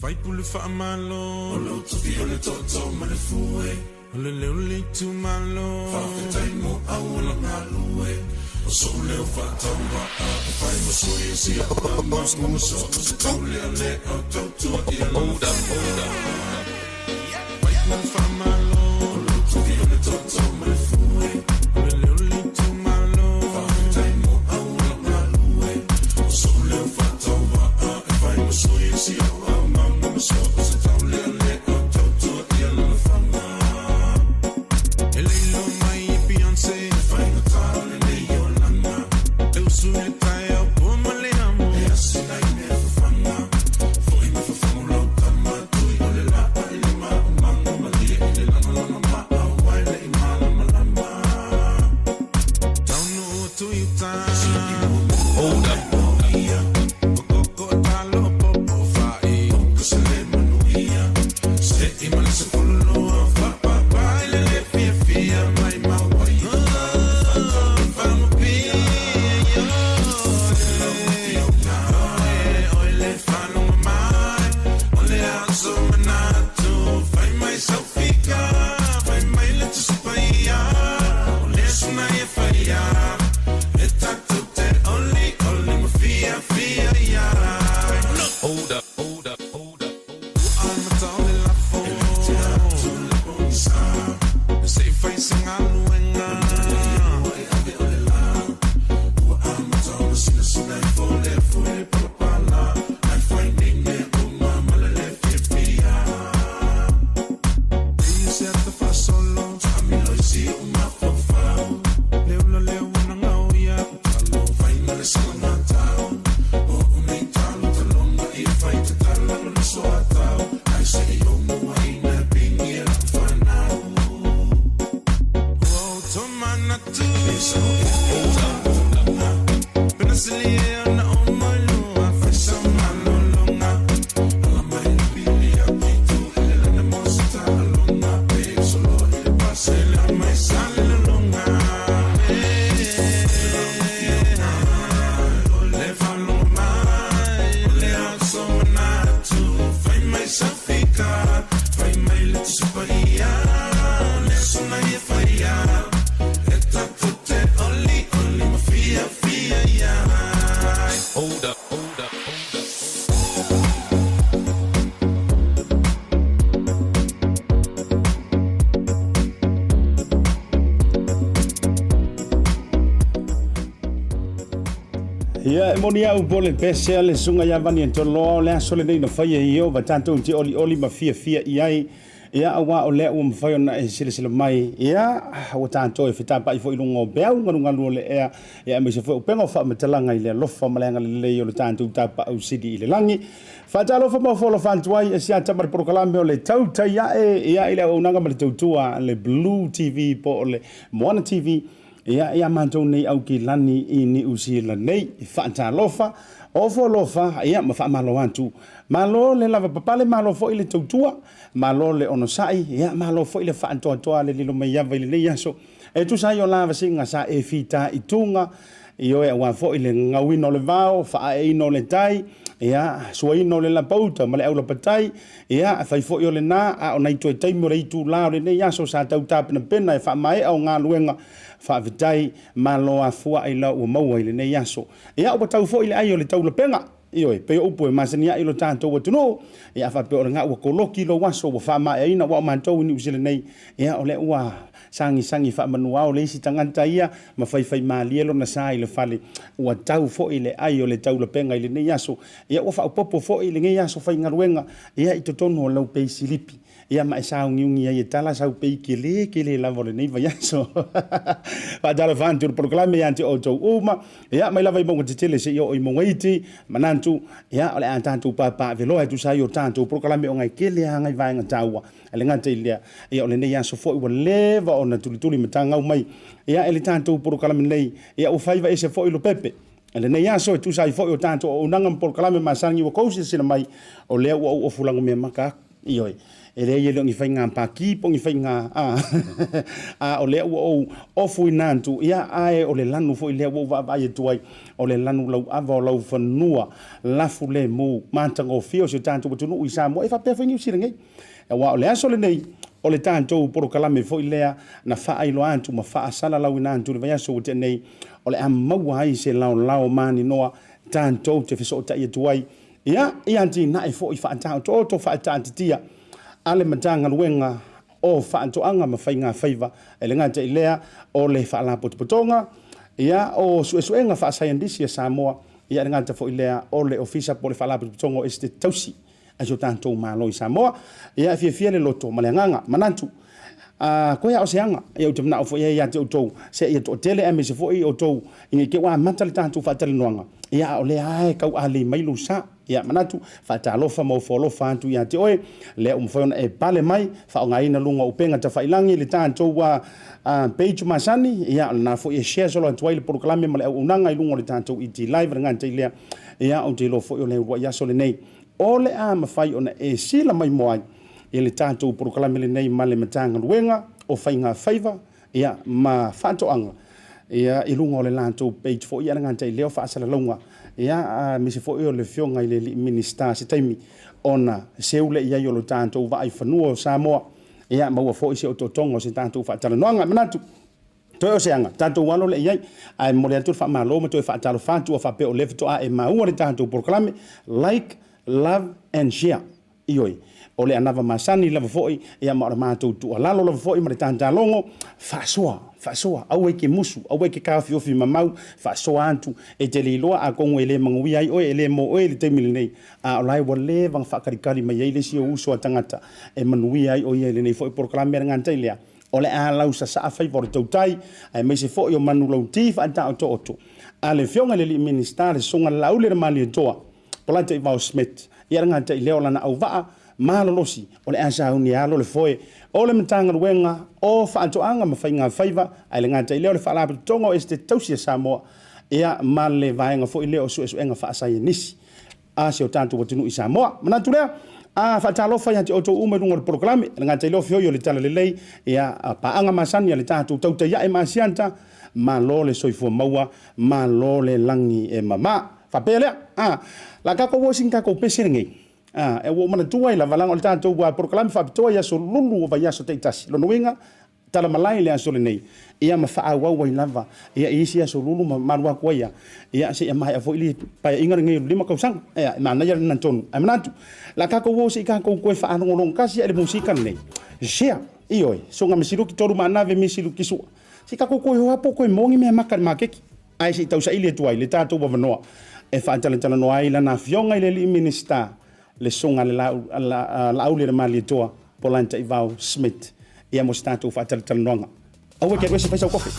Faipule faamalo. O lou tofi o le tootoo ma le fue. O le leo le itumalo. Faafetai mo auala galue. O sou leo faatauvaa e fai ma sui o si au tama ma so o se taulealea o tautua i lana faiga. Faipule faamalo. O lou tofi o le tootoo ma le fue. O le leo le itumalo. Faafetai mo auala galue. O sou leo faatauvaa e fai ma sui o si au tama ma so o se taulealea o tautua i lana faiga. E leilo mai e Beyonce. E faigata o lenei olaga. E usu i le taeao pua ma le amo. E asi nai mea fafaga. Foi ma fafago lau tama. Tui o le laa i le maumaga. Malie i le lagalaga maau ai le i malamalama. Taunuu atu i uta. Hold up. Koko talo popo fa'i. Ka se le manuia. Se i ma le sefulu Fa'apapa i le le fiafia mai mau ai. Fa'amupia. Oi le faalogo mai. O le aso manatu. Fai mai sau fika. Fai mai le Tusi Paia. O le aso na e faia. E tatou te olioli ma fiafia ai. Hold up. Hold up. Hold up. Amata o le lafo. Se i fai se galuega. Ua amata ona sinasina i fo le afu i le palapala. Ai fai nei mea uma ma le le fiafia. E se ata faasolo. Taamilo i si ou mafaufau. Le ula lea ua nagao ia. Talo fai ma le salagatau. O o nei talo taloga ia fai tatala lo le soatau. Ai se i ou muaina pingi e lau fanau. Ua ou tomanatu. Penasili e ona o mai lua. Fai sau malologa. Ala mai le pili a pitu. Ele lana mo se taaloga. Pe soloa i le pasela mai sa le lologa. Le faalogo mai. O le aso manatu. Fai mai sau fika. Fai mai le Tusi Paia. Le aso na e faia. E tatou te olioli ma fiafia ai. Hold up. Hold up. Hold up. Ia, e moni au po le pese a le susuga ia Vani Antoloa, o le aso lenei na faia e Ieova tatou te olioli ma fiafia i ai, ia, auā o lea ua mafai ona e silasila mai, ia, ua tatou e fetapa'i foi i luga o peau galugalu o le ea, ia, aemaise foi o upega o faamatalaga i le alofa ma le agalelei o le tatou Tapaau Sili i le lagi. Faatalofa ma ofo alofa atu ai e si ata ma le polokalame o le Tautai Ae, ia, i le auaunaga ma le tautua a le Blue TV po o le Moana TV, Ia, ia matou nei Aukilani i Niu Sila nei, faatalofa, ofo alofa, ia, ma faamalo atu. Malo le lavapapale, malo foi le tautua, malo le onosai, ia, malo foi le faatoatoa le lilo mai ava i lenei aso. E tusa ai o la vasiga sa e fitaituga, ioe, aua foi le gagauina o le vao, faaeina o le tai, ia, suaina o le lapauta ma le aulapatai, ia, fai foi o lena, a o nai toe taimi o le itula o lenei aso sa tau tapenapena e faamaea o galuega, faafetai, malo afua ai la ua maua i lenei aso. Ia, ua tau foi le ai o le taulapega, ioe, pei o upu e masani ai lo tatou atunuu, ia, a faapea o lena ua koloki lou aso ua faamaeaina, aua o matou i Niu Sila nei, ia, o lea ua sagisagi faamanuao le isi tagata ia ma faifaimalie lona sa i le fale, ua tau foi le ai o le taulapega i lenei aso. Ia ua faaopoopo foi lenei aso faigaluega ia i totonu o lau pei silipi, ia ma e sauniuni ai e tala sau pei kele kele lava o lenei vaiaso. Faatalofa atu i le polokalame ia te outou uma, ia mai lava i mauga tetele seia oo i mauga iti, manatu, ia o le a tatou papaaveloa e tusa ai o tatou polokalame ona e tele lava nai vaega taua. E le gata i lea, ia o lenei aso foi ua leva ona tulituli ma tagau mai ia e le tatou polokalame nei, ia ua faiva ese foi Lopepe. I lenei aso e tusa ai foi o tatou auaunaga ma polokalame masani ua tou silasila mai, o lea ua ou ofu lagomea maka aku. Ioe. E leai e le o ni faiga paki po o ni faiga a, a o lea ua ou ofuina atu, ia, ae o le lanu foi lea ua ou vaavaai atu ai, o le lanu lauava o laufanua lafu lemu matagofie o si o tatou atunuu i Samoa, e faapea foi Niu Sila nei. Aua o le aso lenei, o le tatou polokalame foi lea na faailoa atu ma faasalalauina atu i le vaiaso ua tea nei, o le a maua ai se laolao maninoa tatou te fesootai atu ai, ia, i atinae foi faataotooto faataatitia a le Matagaluega o Faatoaga ma Faigafaiva, e le gata i lea o le Faalapotopotoga, ia, o Suesuega Faasaienitisi a Samoa, ia, e le gata foi i lea o le Ofisa po o le Faalapotopotoga o Esetete Tausi a si o tatou Malo i Samoa. Ia, e fiafia le loto ma le agaga, manatu, a, koe a o se aga, ia, ou te manao foi ia te outou, se ia toatele aemaise foi outou ina i te i ua amata le tatou faatalanoaga, ia, a o lea lava e tau alei mai lou sa. Ia, manatu, faatalofa ma ofo alofa atu ia te oe, lea ua mafai ona e pale mai, faaaogaina luga o upega tafailangi le tatou page masani, ia, o lena foi e share solo atu ai le polokalame ma le auaunaga i luga o le tatou ET Live, le gata i lea, ia, ou te iloa foi o le uluai aso lenei, o le a mafai ona e sila mai moa ai i le tatou polokalame lenei ma le Matagaluega o Faiga Faiva, ia, ma Faatoaga, ia, i luga o le latou page foi, ia, le gata i lea o faasalalauga, ia, aemaise foi o le Afioga i le alii Minisita se taimi ona seu lea i ai o lo tatou vaaifanua o Samoa, ia, maua foi se otootoga o se tatou faatalanoaga. E manatu, toe o se aga, tatou alo lea i ai, ae momoli atu le faamalo ma toe faatalofa atu a faapea o lea faatoa e maua le tatou polokalame, like, love and share. Ioe, o le anava masani lava foi, ia ma o le matou tuualalo lava foi ma le tatalogo, faasoa, faasoa, aua e te musu, aua e te taofiofi mamau, faasoa atu, e te le iloa atonu e le manuia ai oe, e le mo oe i le taimi lenei, a o la e ua leva ona faatalikali mai ai le isi ou uso a tagata e manuia ai o ia i lenei foi polokalame a le gata i lea, o le a lausasaa faiva o le tautai, aemaise foi o manulauti faataotooto a le Afioga i le Alii Minisita, le Susuga Laauli le Malietoa. Polataivao Schmidt, ia le gata i lea o lana auvaa malolosi o le a sauni e alo le foe o le Matagaluega o Faatoaga ma Faiga Faiva, ae le gata i lea o le Faalapotopotoga o Esetete Tausi a Samoa, ia ma le vaega foi lea o suesuega faasaienisi a si o tatou atunuu i Samoa. Manatu lea, a faatalofa ia te outou uma i luga o le polokalame, le gata i lea o feoi o le Talalelei, ia paaga masani a le tatou tautai ae ma Asiata, malo le soifua maua, malo le lagi e mama. Faapea lea, a, la tatou o i sina tatou pese lenei, a, e ua ou manatua ai lava, leaga o le tatou polokalame faapitoa i aso lulu o vaiaso taitasi, lona uiga, tala malae i le aso lenei, ia ma faaauau ai lava, ia, i isi aso lulu ma malu atu ai ia, ia, seia maea foi le paeaiga lenei o le 5 tausaga. Ia, e manaia lena tonu. Ae manatu, la tatou o se i tatou toe faalogologo tasi ia i le musika lenei. Share, ioe, soga misiluki tolu ma anave misiluki sua. Se i tatou toe o lava po o toe maua ni mea maka i le maketi. Ae se i tausaili atu ai le tatou avanoa e faatalatalanoa ai lana afioga i le alii Minisita, le Susuga a le Laauli a le Malietoa, Polataivao Schmidt, ia mo se tatou faatalatalanoaga. Aua e te alu ese, fai sau kofe.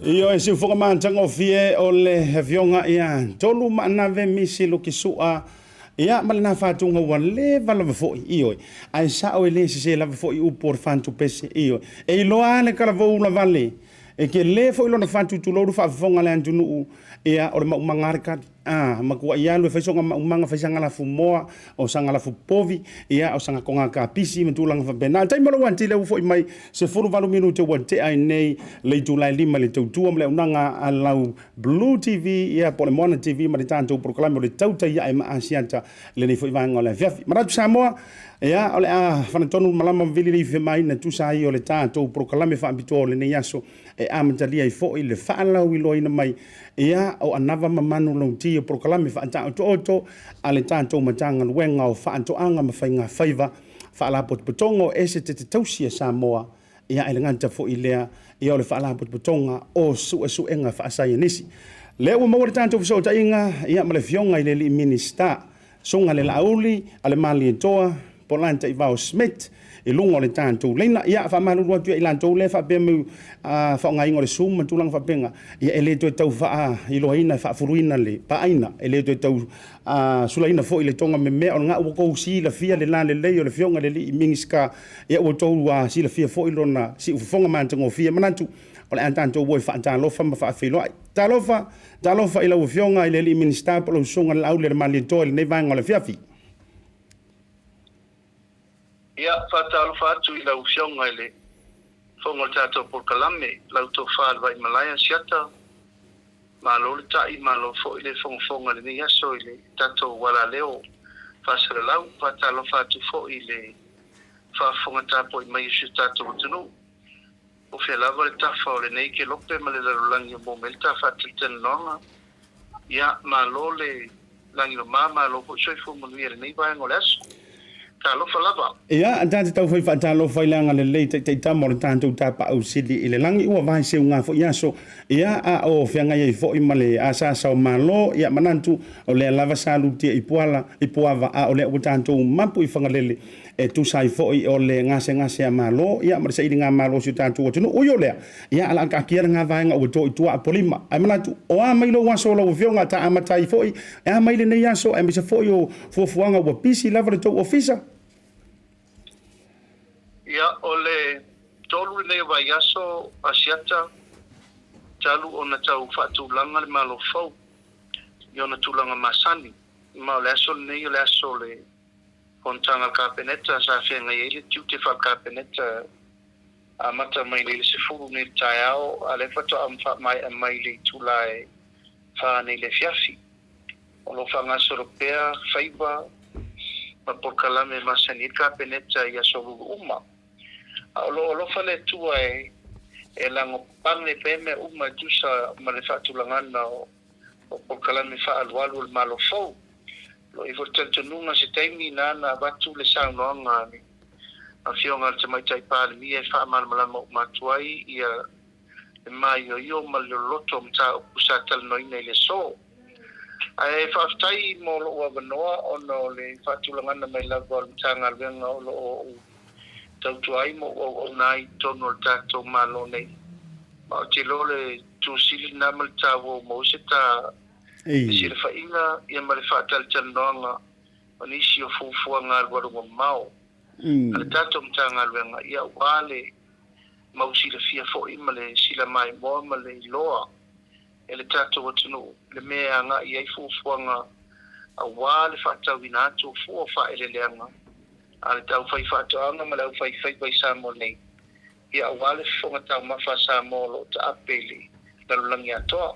Ioe siufoga matagofie o le afioga ia Tolu Maanave Misi Lukisu'a, ia ma lena fatuga ua leva lava foi, ioe, ae sa'o e le sesē lava foi upu o le fatupese, ioe, e iloa a le talavou lavale e telē foi lona fatu tulou le faafofoga a le atunuu. Ia o le maumaga a le tali a matua'i alu e fai soga maumaga, fai saga lafu moa o saga lafu povi, ia o saga toga kapisi ma tulaga faapena. Taimi o lou atili ua foi mai 18 minute ua tea ai nei le itula e 5 i le tautua ma le auaunaga a lau Blue TV, ia po o le Moana TV ma le tatou polokalame o le Tautai Ae ma Asiata i lenei foi vaega o le afiafi. Manatu Samoa, ia o le a fanatonu malama ma vili le ifemaina tusa ai o le tatou polokalame faapitoa o lenei aso e amatalia ai foi le faalauiloaina mai ia o anava ma manu lauti o polokalame faataotooto a le tatou Matagaluega o Faatoaga ma Faiga Faiva, Faalapotopotoga o Esetete Tausi a Samoa, ia e le gata foi i lea, ia o le Faalapotopotoga o Suesuega Faasaienisi. Lea ua maua le tatou fesootaiga ia ma le Afioga i le Alii Minisita, Susuga le Laauli a le Malietoa Polataivao Smith i luga o le tatou laina. Ia, faamalulu atu ia i latou lea e faapea mai faaaogaina o le Zoom ma tulaga faapena, ia e le toe tau faailoaina e faafuluina le paaina, e le toe tau sulaina foi le toga memea, o lena ua outou silafia le lalelei o le Afioga i le Alii Minisita, ia ua outou silafia foi lona siufofoga matagofie. Manatu o le a tatou o e faatalofa ma faafeiloai. Talofa, talofa i lau Afioga i le Alii Minisita po o lau Susuga i le Laauli a le Malietoa i lenei vaega o le afiafi. Ia, faatalofa atu i lau Afioga i le Fofoga o le tatou polokalame, lau Tofa le Vaimalae Asiata, malo le ta'i, malo foi le fogafoga i lenei aso i le tatou alaleo faasalalau. Faatalofa atu foi i le faafofoga tapuai mai a si o tatou atunuu. O fea lava le tafa o lenei kelope ma le lalolagi o maua mai ai le ta faatalatalanoaga. Ia, malo le lagiloma, malo foi soifua manuia i lenei vaega o le aso. Talofa lava. Ia, ta te taufai faatalofa i le agalelei taitaitama o le tatou Tapaau Sili i le lagi ua vae seuga foi aso, ia, a o feagai ai foi ma le asaasa o Malo, ia, manatu o lea lava sa lutia i Puala, i Puava, a o lea ua tatou mapu i Fagalele e tusa ai foi o le gasegase a Malo, ia, ma le sailiga malo o si o tatou atunuu. Ui o lea, ia, o le a taatia lena vaega ua to i tua a Apolima. Ae manatu, o a mai lou aso lau Afioga ta amata ai foi, e a mai lenei aso, aemaise foi o fuafuaga ua pisi lava le tou ofisa? Ia, o le tolu lenei o vaiaso Asiata talu ona tau faatulaga le Malo fou i ona tulaga masani, ma o le aso lenei o le aso o le Fonotaga a le Kapeneta sa feagai ai le tiute faale-Kapeneta amata mai le 10 nei le taeao a lea faatoa faamaea mai le itula e 4 nei le afiafi. O lo o faagasolo pea faiva ma polokalame masani ai le Kapeneta i aso lulu uma. A o lo o alofa le Atua e e lago pane pea mea uma e tusa ma le faatulagana o polokalame faaalualu o le Malo fou. O lo o i ai foi le talitonuga se taimi nana avatu le saunoaga a le Afioga a le Tamaitai Palemia e faamalamalama uma atu ai ia le maioio ma le loloto o mataupu sa talanoaina i le aso. Ae faafetai mo lou avanoa ona o le faatulagana mai lava o le Matagaluega o lo o ou tautua ai ma ou auauna ai i totonu o le tatou Malo nei. Ma ou te iloa o le itu sili lena ma le taua ua maua ai se ta fesilafaiga ia ma le faatalatalanoaga o nisi o fuafuaga alualu mamao a le tatou Matagaluega, ia aua le mau silafia foi ma le silamaimoa ma le iloa e le tatou atunuu le mea e agai i ai fuafuaga aua le faatauina atu o fua o faaeleeleaga a le aufaifaatoaga ma le aufaifaiva i Samoa nei, ia aua le fofoga taumafa a Samoa o lo o taape i le lalolagi atoa.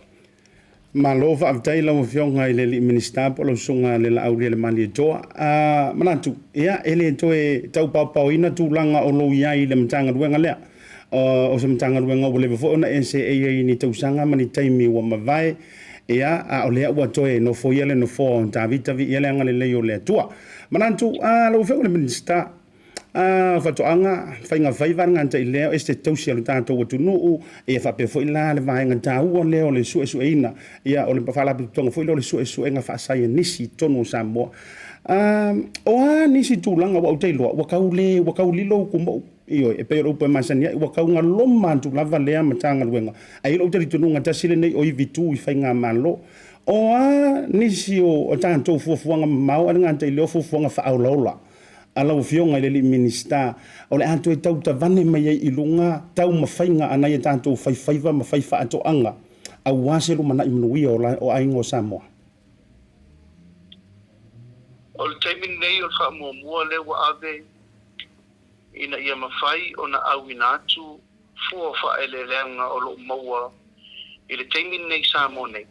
Malo faafetai i lau Afioga i le Alii Minisita po o lau Susuga le Laaulialemalietoa. A manatu, ia, e le toe tau paopaoina tulaga o lou i ai i le Matagaluega lea. O se Matagaluega ua leva foi ona e seei ai i ni tausaga ma ni taimi ua mavae. Ia, a o lea ua toe nofoia le nofoa o Tavita, viia le agalelei o le Atua. Manatu, a lau Afioga i le Minisita a Faatoaga, Faiga Faiva, le gata i lea, o Esetete Tausi a lo tatou atunuu, ia faapea foi la le vaega taua lea o le suesueina, ia o le faalapotopotoga foi lea o le suesuega faasaienisi i totonu o Samoa. A, o a nisi tulaga ua ou te iloa, ua tau le, ua tau lilo utu mou. Ioe, e pei o le upu e masani ai, ua taugaloma atu lava lea Matagaluega. Ae i ai lou talitonuga tasi lenei o ivitu i faigamalo. O a nisi o tatou fuafuaga mamao ae le gata i lea o fuafuaga faaolaola a lau Afioga i le alii Minisita o le a toe tautavane mai ai i luga taumafaiga a nai a tatou faifaiva ma faifaatoaga aua se lumanai manuia o aiga o Samoa? O le taimi lenei o le faamuamua lea ua ave ina ia mafai ona auina atu fua o faaeleeleaga o lo o maua i le taimi lenei i Samoa nei,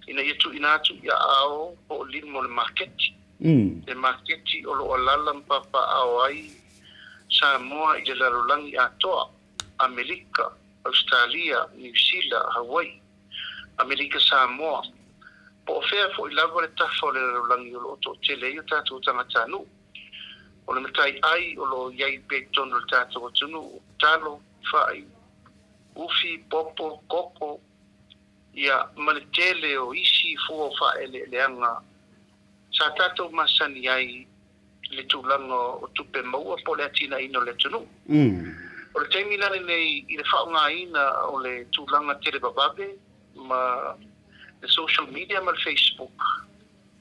ina ia tuuina atu i aao po o lima o le maketi, le maketi o lo o alaala ma papaaao ai Samoa i le lalolagi atoa, Amerika, Ausetalia, Niu Sila, Hawaii, Amerika Samoa, po o fea foi lava le tafa o le lalolagi o lo o toatele ai o tatou tagatanuu. O le matai ai o lo o i ai pea i totonu o le tatou atunuu, talo, fai, ufi, popo, koko, ia, ma le tele o isi fua o faaeleeleaga sa tatou masani ai i le tulaga o tupe maua po o le atinaeina o le atunuu. O le taimi la lenei i le faaaogaina o le tulaga televavave ma le social media ma le Facebook,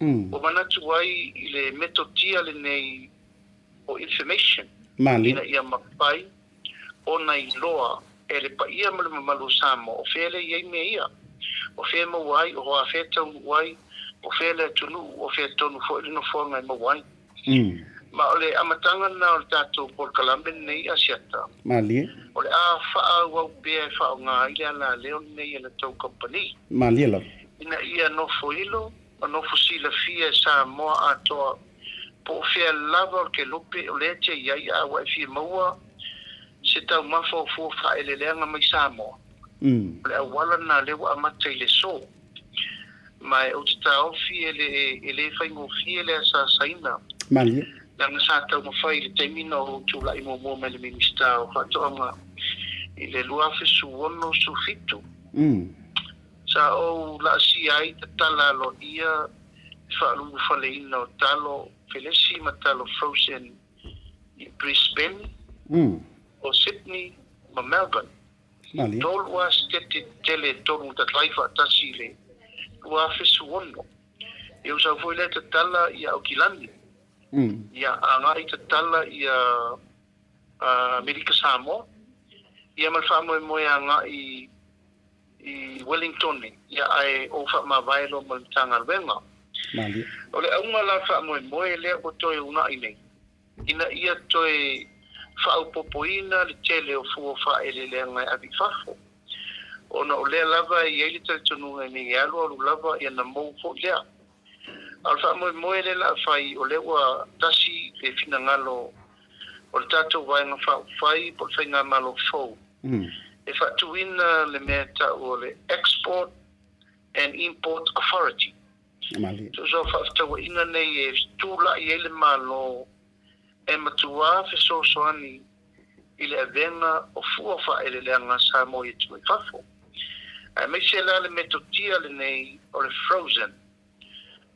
Ua manatu ai i le metotia lenei o information ina ia mafai ona iloa e le paia ma le mamalu o Samoa o fea lea i ai mea ia, o fea e maua ai, o afea e taunuu ai, o fea le atunuu, o fea tonu foi le nofoaga e maua ai. Ma o le amataga lena o le tatou polokalame lenei Asiata, o le a faaauau pea e faaaoga ai le alaleo lenei a le tou kamupani. Ina ia nofoilo ma nofo silafia e Samoa atoa po o fea lava o le kelope o lea te i ai a ua e fia maua se taumafa o fua faaeleeleaga mai Samoa. O le auala lena lea ua amata i le aso. Ma e ou te taofi e le e le faigofie le asaasaina. Malie. Leaga sa taumafai i le taimi na ou tulai muamua mai le Minisita o Faatoaga i le 2016, Sa ou laasia ai tatala aloaia le faalulufaleina o talo felesi ma talo frozen i Brisbane, o Sydney ma Melbourne. Tolu a setete tetele e tolu na tatai faatasi i le 2016. Ia usau foi lea tatala ia Aukilani, ia agai tatala ia Amerika Samoa, ia ma le faamoemoe agai i Wellingtone, ia ae ou faamavae loa ma le Matagaluega. Malie. O le auga la faamoemoe lea ua toe uunai nei, ina ia toe faaopoopoina le tele o fua faaeleeleaga e ave i fafo, ona o lea lava e i ai le talitonuga ina ia alualu lava ia na mou foi lea. A o le faamoemoe lea la a fai, o lea ua tasi le finagalo o le tatou Vaega Faaupufai po o le Faigamalo fou e faatuina le mea e tau o le Export and Import Authority. Tusa o faafetauaiga nei e tulai ai le Malo e matuā fesoasoani i le avega o fua faaeleeleaga a Samoa i atunuu i fafo, aemaise la le metotia lenei o le frozen.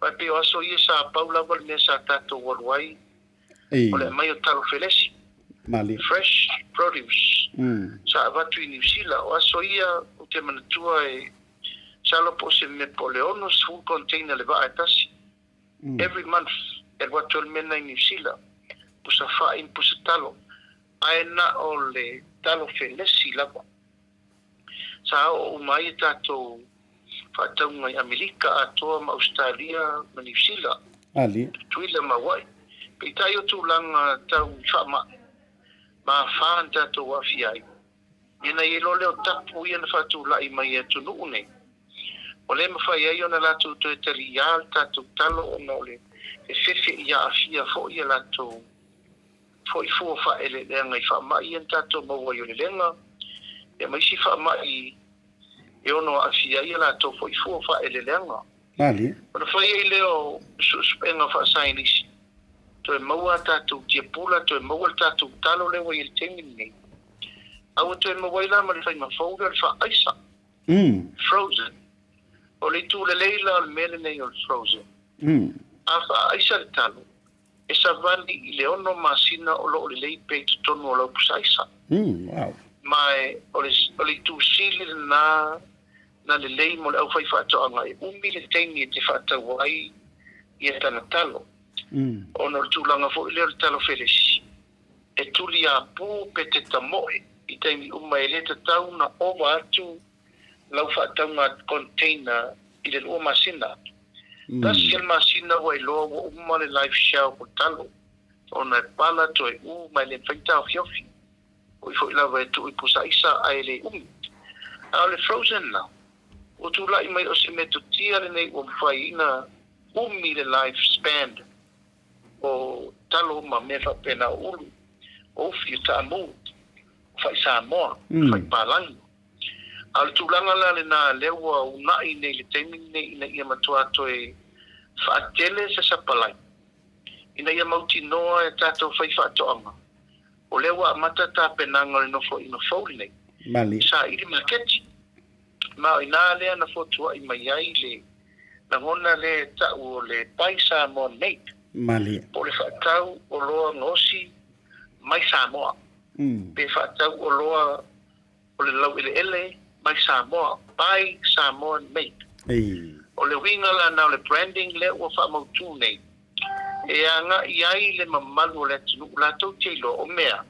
Aua e pei o aso ia sa pau lava le mea sa tatou alu ai o le aumai o talo felesi, fresh produce, sa avatu i Niu Sila. O aso ia ou te manatua e masalo po o se mea po o le 60 container le vaa e tasi. Every month e alu atu ai le mea lena i Niu Sila, pusa fai ma pusa talo, ae na o le talo felesi lava. Sa oo uma ai a tatou faatauga i Amerika atoa ma Ausetalia ma Niu Sila, Tutuila ma Hawaii. Peitai o tulaga tau i faamai ma afa na tatou aafia ai, ia na i ai loa lea o tapu ia na faatulai mai e atunuu nei, ua le mafai ai ona latou toe taliā le tatou talo ona o le fefe i aafia foi a latou foi fua faaeleeleaga i faamai ia na tatou maua ai o le lega, ia ma isi faamai. e ono aafia ai a latou foi fua faaeleeleaga. Malie. Ona fai ai lea o suesuega faasaienisi, toe maua a tatou tiapula, toe maua le tatou talo lea ua i ai i le taimi lenei, a ua toe maua ai la ma le faiga fou lea o le faaaisa, frozen. O le itu lelei la o le mea lenei o le frozen, a faaaisa le talo, e savali i le 6 masina o lo o lelei pea i totonu o lau pusa aisa. Wow. Ma o le itu sili lena na lelei mo le aufaifaatoaga e umi le taimi e te faatau ai ia tana talo. Ona o le tulaga foi lea o le talo felesi, e tuli apu pe te tamoe i taimi uma e le tatau na ova atu lau faatauga container i le 2 masina. Tasi le masina ua iloa ua uma le life shelf o talo, ona e pala toe u ma e le mafai ona taofiofi. Oi foi lava e tuu i pusa aisa ae le umi. A o le frozen la, ua tulai mai o se metotia lenei ua mafai ona umi le life span o talo ma mea faapena o ulu, o ufi, o taamu, o fai Samoa, o fai palagi. A o le tulaga la lena lea ua uunai nei i le taimi lenei ina ia matua toe faatele se sapalai, ina ia mautinoa e tatou faifaatoaga, o lea ua amata tapenaga o le nofoaiga fou lenei, Malie. saili maketi. Ma o ina lea na fotuai mai ai le lagona lea e tau o le Buy Samoan Made. Malie. Po o le faatau oloa gaosi mai Samoa. Pe faatau oloa o le laueleele mai Samoa, Buy Samoan Made. Ei. O le uiga lana o le branding lea ua faamautu nei, e agai ai le mamalu o le atunuu latou te iloa o mea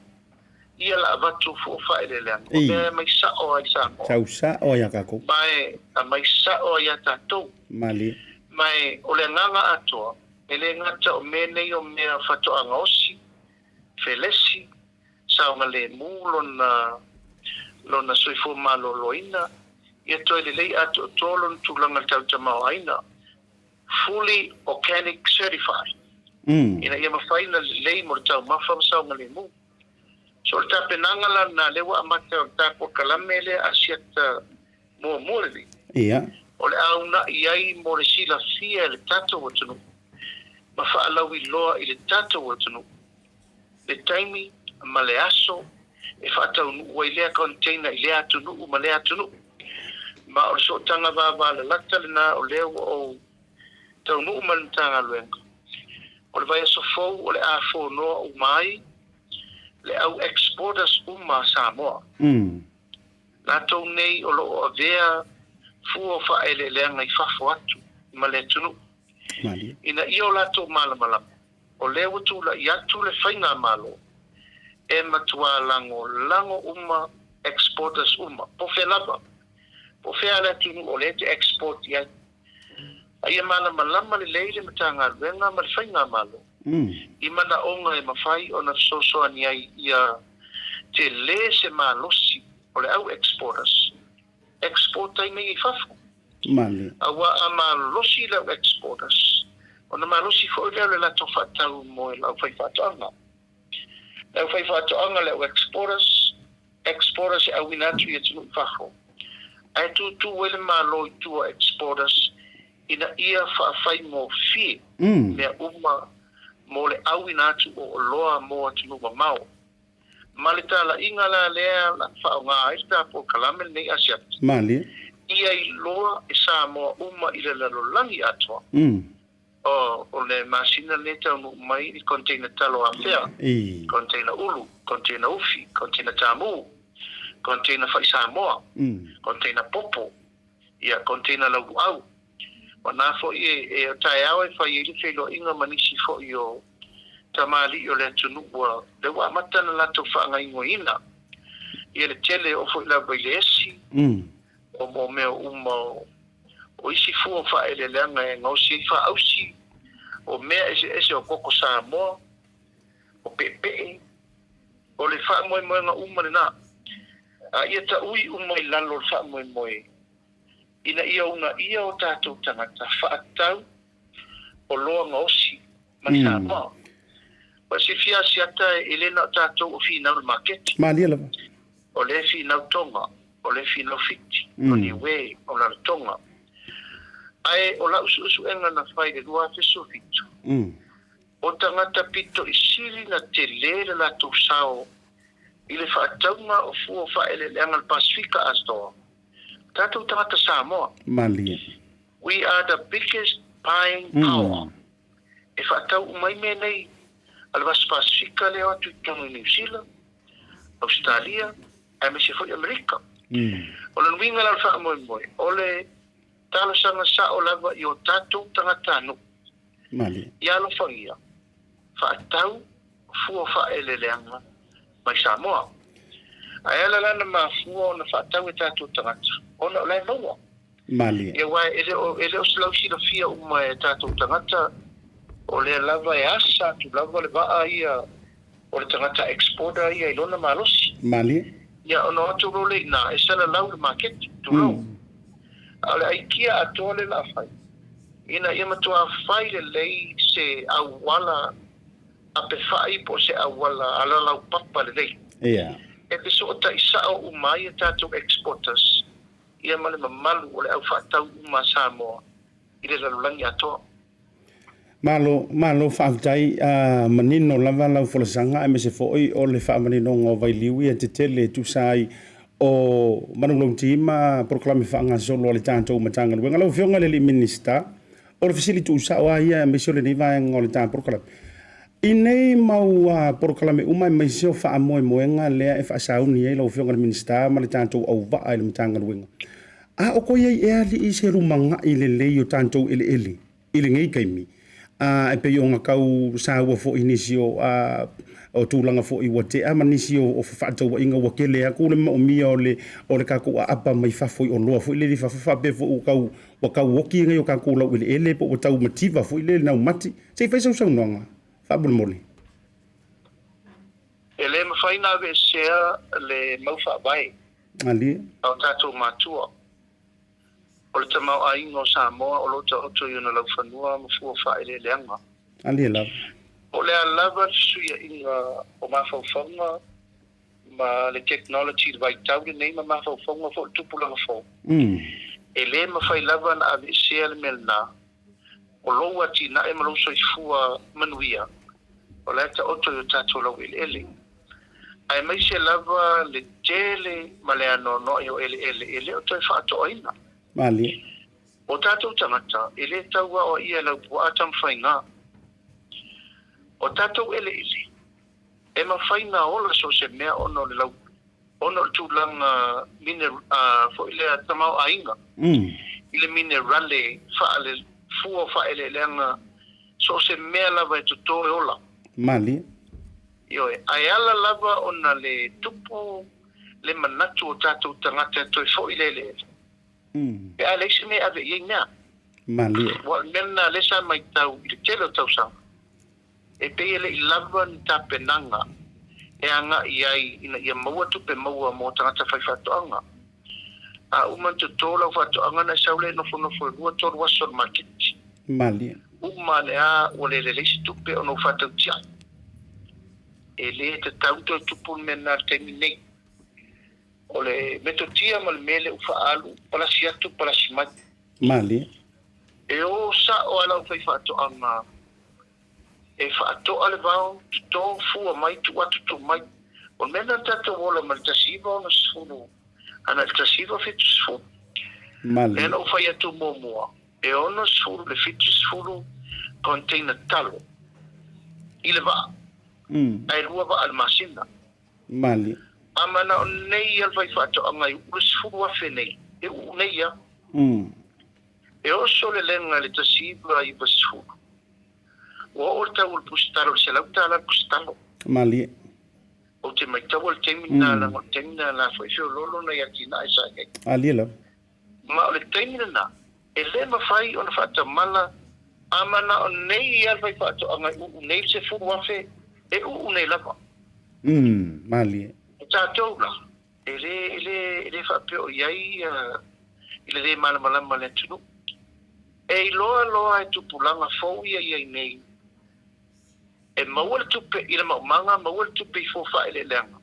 ia la avatu fua faaeleeleaga, o mea e aumai sao ai Samoa. Sau sao ai a tatou. Ma e aumai sao ai a tatou. Malie. Ma e o le agaga atoa, e le gata o mea nei o mea faatoaga osi, felesi, saogalemu lona lona soifua maloloina, ia toe lelei atoatoa lona tulaga i le tautamaoaiga, fully organic certified, ina ia mafai ona lelei mo le taumafa ma saogalemu. So o le tapenaga la lena lea ua amata o le ta polokalame lea Asiata muamua lenei. Ia. O le a uunai ai mo le silafia e le tatou atunuu ma faalauiloa i le tatou atunuu le taimi ma le aso e faataunuu ai lea container i lea atunuu ma lea atunuu. Ma o le sootaga vavalalata lena o lea ua ou taunuu ma le Matagaluega. O le vaiaso fou o le a fonoa uma ai le au exporters uma a Samoa. Latou nei o lo o avea fua o faaeleeleaga i fafo atu ma le atunuu. Malie. Ina ia o latou malamalama, o lea ua tulai atu le faigamalo e matua lagolago uma exporters uma, po o fea lava, po o fea le atunuu o lea e te export i ai. A ia malamalama lelei le Matagaluega ma le faigamalo i manaoga e mafai ona fesoasoani ai ia tele se malosi o le au exporters, export ai mea i fafo. Malie. Aua a malosi le au exporters, ona malosi foi lea o le latou faatau mo le aufaifaatoaga. Le aufaifaatoaga, le au exporters, exporters e auina atu i atunuu i fafo. Ae tutu ai le Malo i tua exporters ina ia faafaigofie mea uma mo le auina atu o oloa mo atunuu mamao. Ma le talaiga la lea o le a faaaoga ai le ta polokalame lenei Asiata. Malie. Ia iloa e Samoa uma i le lalolagi atoa. O le masina lenei e taunuu mai i container talo afea, container ulu, container ufi, container tamu, container fai Samoa, container popo, ia container lauluau. O na foi e o taeao e fai ai le feiloaiga ma nisi foi o tamalii o le atunuu ua lea ua amata ona latou faagaoioiina ia le tele o foi lava i le esi o mo mea uma o isi fua faaeleeleaga e gaosi ai faausi o mea eseese o koko Samoa, o peepee, o le faamoemoega uma lena. A ia taui uma i lalo o le faamoemoe ina ia uunaia o tatou tagata faatau oloa gaosi mai Samoa. Ua silafia Asiata e le na o tatou o finau i le maketi. Malie lava. O lea e finau Toga, O le Finau Fiti, o Niue, o Rarotonga. Ae o lau suesuega na fai i le 2017, o tagata pito i sili na tele le latou sao i le faatauga o fua o faaeleeleaga a le Pasefika atoa, tatou tagata Samoa. Malie. We are the biggest buying power. E faatau uma ai mea nei a le Vasa Pasefika lea o atu i totonu i Niu Sila, Ausetalia, aemaise foi Amerika. O lona uiga la o le faamoemoe, o le talosaga sao lava i o tatou tagatanuu Malie. Ia alofagia, faatau fua faaeleeleaga mai Samoa. Ae ala la na mafua ona faatau e tatou tagata, ona o la e maua. Malie. Ia aua e le o se lausilafia uma e tatou tagata, o lea lava e asa atu lava le vaa ia o le tagata exporter ia i lona malosi. Malie. Ia ona o atu loa lea i ina e salalau le maketi, tulou. A o le aikia atoa lea o le a fai, ina ia matuā fai lelei se auala apefai po o se auala alalaupapa lelei. Ia. E fesootai sao uma ai a tatou exporters ia ma le mamalu o le au faatau uma a Samoa i le lalolagi atoa. Malo, malo faafetai, a manino lava lau folasaga aemaise foi o le faamaninoga o vailiu ia tetele e tusa ai o manulauti ma polokalame faagasolo a le tatou Matagaluega. Lau Afioga i le alii Minisita, o le fesili tuusao lava ia aemaise o lenei vaega o le ta polokalame. I nei mau polokalame uma aemaise o faamoemoega lea e faasauni ai lau Afioga i le Minisita ma le tatou auvaa i le Matagaluega, a o ko i ai ea alii se lumanai lelei o tatou eleele i lenei taimi, a e pei ona tau saua foi i nisi o o tulaga foi ua tea ma nisi o fefaatauaiga ua tele atu le maomia o le tatou aapa mai fafo i oloa foi lele i fafo faapea foi ua tau oti nei o tatou laueleele po ua tau mativa foi lele naumati. Se i fai sau saunoaga faamolemole. E le mafai ona aveesea le mau faavae Malie. a o tatou matua. O le tamaoaiga o Samoa o lo o taoto i ona laufanua ma fua faaeleeleaga. Malie lava. O le a lava le fesuiaiga o mafaufauga ma le technology i le vaitau lenei ma mafaufauga foi o le tupulaga fou, e le mafai lava ona aveesea le mea lena. O lou atinae ma lou soifua manuia, o la e taoto i o tatou laueleele. Aemaise lava le tele ma le anoanoai o eleele e le o toe faatoaina. Malie. O tatou tagata, e le tau aoaia e Laupua taumafaiga. O tatou eleele, e mafai na ola so o se mea ona o le lau, ona o le tulaga mine, foi lea tamaoaiga i le minerale faale, fua o faaeleeleaga, so o se mea lava e toto e ola. Malie. Ioe, ae ala lava ona le tupu le manatu o tatou tagata e toe foi le eleele, pe a leai se mea e ave i ai mea. Malie. Ua o le mea lena lea sa maitau i le tele o tausaga, e pei e le i lava ni tapenaga e agai ai ina ia maua tupe maua mo tagata faifaatoaga. A uma ona toto lau faatoaga ona e sau lea e nofonofo e lua tolu aso i le maketi. Malie. Uma ane lava ua le lelei se tupe ona ua faatautiai. E le tatau toe tupu le mea lena i le taimi nei. O le metotia ma le mea lea ua faaalu, palasi atu palasi mai. Malie. E o sao lava lau faifaatoaga e faatoa le vao, toto, fua mai, tuu atu, tuu mai. O le mea lena na tatou ola mai le 1960 ana i le 1970. Malie. Lea na ou fai atu muamua, e 60 i le 70 container talo i le vaa, ae lua vaa i le masina. Malie. A manao nei ia le faifaatoaga i uu le 10,000 nei, e uu nei lava. E oso le lega i le 1990. Ua oo le tau o le pusitalo i le $100 le pusitalo. Malie. Ou te maitaua le taimi lena, leaga o le taimi lena la foi feoloolo nai atinae sa i ai. Malie lava. Ma o le taimi lena, e le mafai ona faatamala, a manao nei ia le faifaatoaga e uu nei le 10,000, e uu nei lava. Malie. O tatou la, e le, e le, e le faapea o i ai i le le malamalama o le atunuu. E iloa loa e tupulaga fou ia i ai nei, e maua le tupe i le maumaga, maua le tupe i fua faaeleeleaga,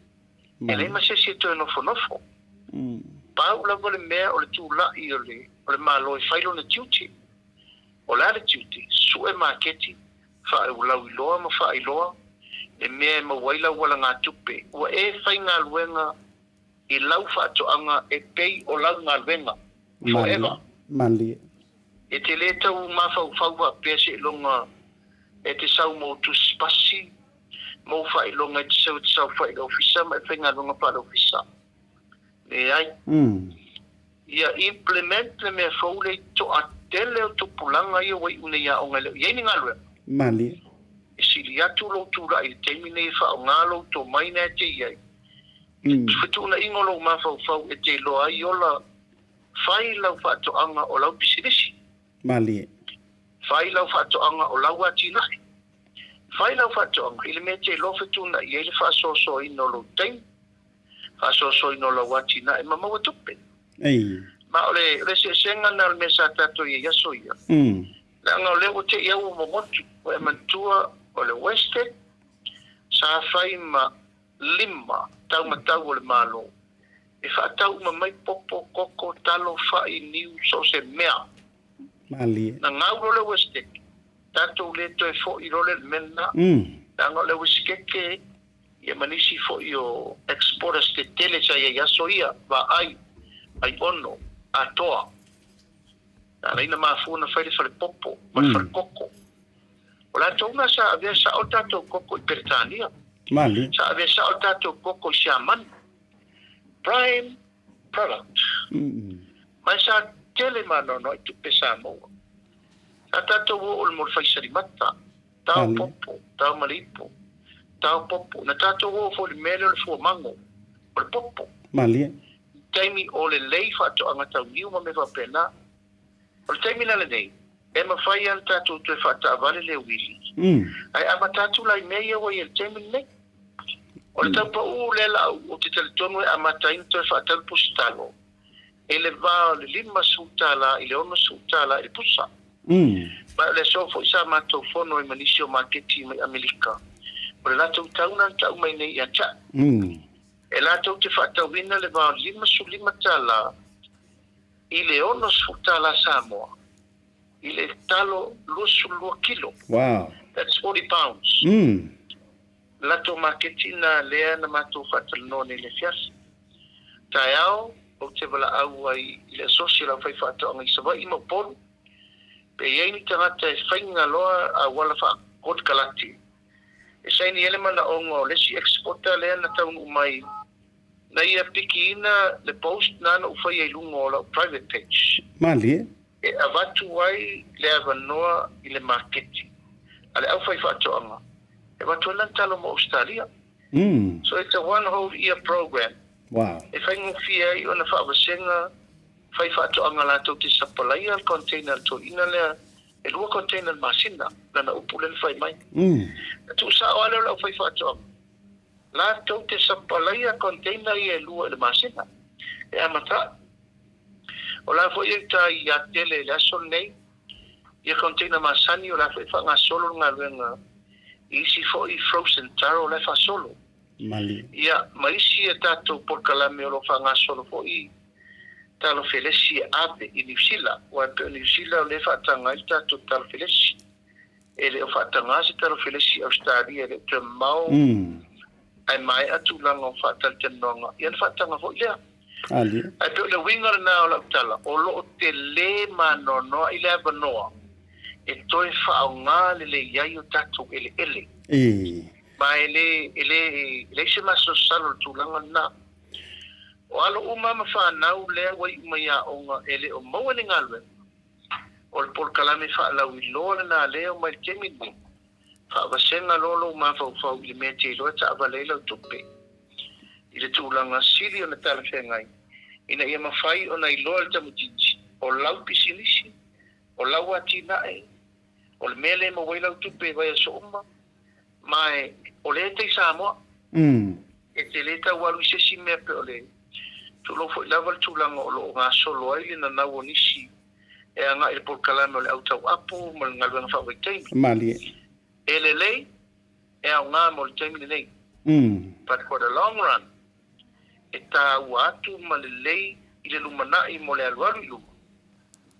e leai ma se isi e toe nofonofo. Pau lava le mea o le tula'i o le o le Malo e fai lona tiute. O le a le tiute? Su'e maketi, faaulauiloa ma faailoa le mea e maua ai lau alagatupe. Ua e faigaluega i lau faatoaga e pei o lau galuega forever. Malie. E te lē tau mafaufau faapea seiloga e te sau mo tusi pasi, mou faailoga e te sau e te saofai i le ofisa ma e faigaluega faale-ofisa. Leai. Ia implement le mea fou lea i toatele o tupulaga ia ua iu nei aoga e le o i ai ni galuega. Malie. E sili atu lou tulai i le taimi nei e faaaoga lou tomai na e te i ai i le fetuunaiga o lou mafaufau e te iloa ai ola fai lau faatoaga o lau pisinisi. Malie. Fai lau faatoaga o lau atinae. Fai lau faatoaga i le mea e te iloa fetuunai ai le faasoasoaina o lou taimi, faasoasoaina o lau atinae ma maua tupe. Ei. Ma o le, o le eseesega lena o le mea sa tatou i ai i aso ia. Leaga o lea ua te i au ua momotu, ua e manatua o le Westec sa fai ma lima taumatau o le Malo e faatau uma mai popo, koko, talo, fai, niu, so o se mea. Malie. Na gau loa le Westec, tatou le toe foi loa le mea lena. Leaga o le uisikeke ia ma nisi foi o exporters tetele sa i ai i aso ia, vaai, aiono, atoa. Na ala ai ona mafua ona fai le fale popo ma le fale koko. O latou na sa avea sao le tatou koko i Peretania. Malie. Sa avea sao le tatou koko i Siamani. Prime product. Ma e sa tele maanoanoa i tupe sa maua. Sa tatou oo i le mo le faisalimata, tao popo, tao maliipo, tao popo. Na tatou oo foi i le mea lea o le fua mago, o le popo. Malie. I taimi o lelei faatoaga tauniu ma mea faapena. O le taimi la lenei, e mafai lava ona tatou toe faataavale le uili, ae amata atu la i mea ia ua i ai i le taimi lenei. O le tau pau lea la ou te talitonu e amata ai ona toe faatau le pusa talo i le va o le $50 i le $60 i le pusa. Ma o le aso foi sa matou fono ai ma nisi o maketi mai Amerika, o le latou tau lena na tau mai nei ia te au. E latou te faatauina le va o le $55 i le $60 Samoa i le talo 22 kilo. Wow. That's 40 pounds. Latou maketi na lea na matou faatalanoa nei i le afiafi. Taeao, ou te valaau ai i le asosi o le aufaifaatoaga i Savaii ma Upolu, pe i ai ni tagata e faiga loa auala faakonekarate e saini ai le manaoga o le isi exporter lea na taunuu mai na ia pikiina le post na na ou faia i luga o lau private page. Malie. E avatu ai le avanoa i le maketi a le aufaifaatoaga e avatu ai lana talo mo Ausetalia. So it's a one whole year program. Wow. E faigofie ai ona faavasega faifaatoaga latou te sapalaia le container a le toeaina lea, e lua container i le masina, lana upu lea na fai mai. Na tuusao lava lea o le aufaifaatoaga latou te sapalaia container ia e lua i le masina e amata ai. O la foi e uta i Atele i le aso lenei ia container masani, o la foi e faagasolo le galuega i isi foi frozen taro la e faasolo. Malie. Ia, ma isi a tatou polokalame o lo o faagasolo foi talo felesi e ave i Niu Sila, aua e pei o Niu Sila o lea e faataga ai le tatou talo felesi. E le o faataga se talo felesi i Ausetalia, e le o toe mamao ae maea tulaga o faatalatalanoaga, ia ona faataga foi lea. Malie. Ae pei o le uiga lena o lau tala, o lo o tele maanoanoa i le avanoa e toe faaaoga lelei ai o tatou eleele. Ee. Ma e le, e le, e leai se masalosalo i le tulaga lena. O alo uma ma fanau lea ua iu mai aoga e le o maua ni galuega, o le polokalame faalauiloa lena lea o mai le taimi lenei, faavasega loa lou mafaufau i le mea e te iloa e taavale ai lau tupe i le tulaga sili ona talafeagai ina ia mafai ona iloa e le tamaitiiti o lau pisinisi, o lau atinae, o le mea lea e maua ai lau tupe i vaiaso uma, ma e, o lea e tai Samoa. E te le tau alu i se isi mea pe o le tulou foi lava le tulaga o lo o gasolo ai le nanau o nisi e agai i le polokalame o le au tauapu ma le galuega faavaitaimi. Malie. E lelei, e aoga mo le taimi lenei. But for the long run, e tāua atu ma lelei i le lumanai mo le alualu i luma,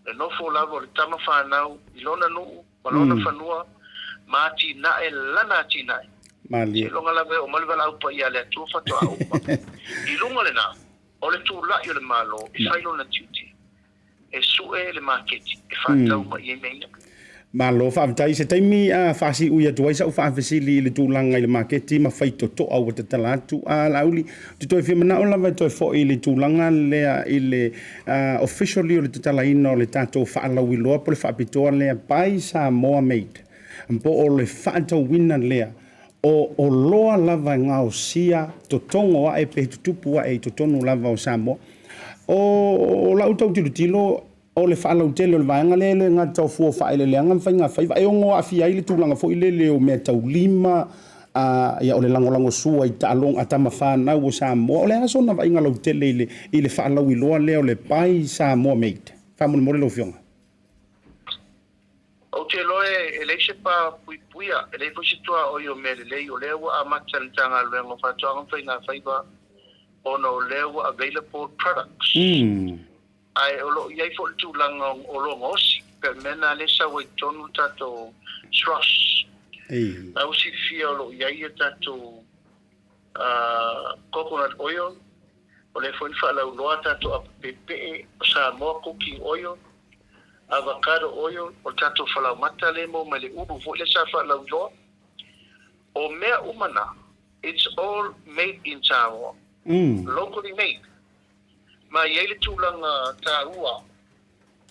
le nofo lava o le tama fanau i lona nuu ma lona fanua ma atinae lana atinae. Malie. Seiloga lava e oo mai le valaau paia a le Atua faatoa uma. I luga lena, o le tulai o le Malo e fai lona tiute e sue le maketi e faatau mai ai mea ia. Malo faafetai. Se taimi a faasiui atu ai sa'u faafesili i le tulaga i le maketi ma faitotoa ua tatala atu. A Laauli, ou te toe fia manao lava e toe fo'i i le tulaga lea i le officially o le tatalaina o le tatou faalauiloa po o le faapitoa lea Buy Samoa Made po o le faatauina lea o oloa lava e gaosia totogo ae pe tutupu ae i totonu lava o Samoa. O lau tau tilotilo, o le faalautele o le vaega lea e le gata o fua o faaeleeleaga ma faigafaiva, e ono aafia ai le tulaga foi lele o meataulima, ia o le lagolagosua i taaloga a tama fanau o Samoa. O le a sona vaaiga lautele i le faalauiloa lea o le Buy Samoa Made? Faamolemole lau Afioga. Ou te iloa e leai se pa puipuia, e leai foi se tuaoi o mea lelei, o lea ua amata le Matagaluega o Faatoaga ma Faigafaiva ona o lea ua available products. Ae o lo o i ai foi le tulaga o oloa gaosi, pei o le mea lena lea e sau ai i totonu le tatou SROS. La ua silafia o lo o i ai a tatou coconut oil, o lea foi na faalauiloa a tatou apu peepee o Samoa cooking oil, avocado oil, o le tatou falaomata lea e maua mai le ulu foi lea sa faalauiloa. O mea uma na, it's all made in Samoa, locally made. Ma e i ai le tulaga taua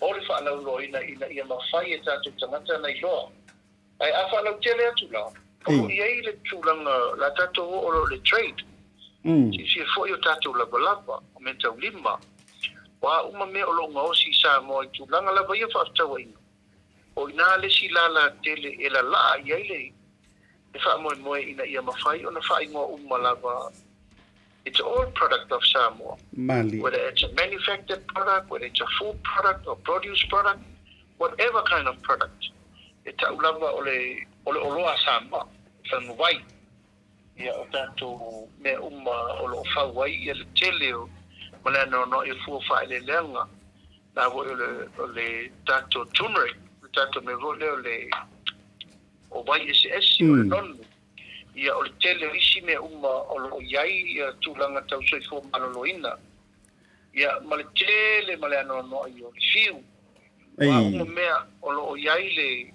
o le faalauiloaina ina ia mafai e tatou tagata ona iloa. Ae a faalautele atu la, o lo o i ai le tulaga la tatou oo loa i le trade, silafia foi o tatou lavalava, o meataulima, o a uma mea o lo o gaosi i Samoa i tulaga lava ia o faafetauaiga, o i ina le isi lala tele e lalaa i ai le faamoemoe ina ia mafai ona faaigoa uma lava. It's all product of Samoa. Malie. Whether it's a manufactured product, whether it's a food product or produce product, whatever kind of product, e tau lava o le o le oloa a Samoa, faguvai. Ia, o tatou mea uma o lo o fau ai ia le tele o ma le anoanoai o fua faaeleeleaga, la foi o le o le tatou turmeric, le tatou mea foi lea o le o vai eseese, o le nonu. Ia, o le tele o isi mea uma o lo o i ai ia tulaga tau soifua maloloina, ia, ma le tele ma le anoanoai o le fiu, o a uma mea o lo o i ai le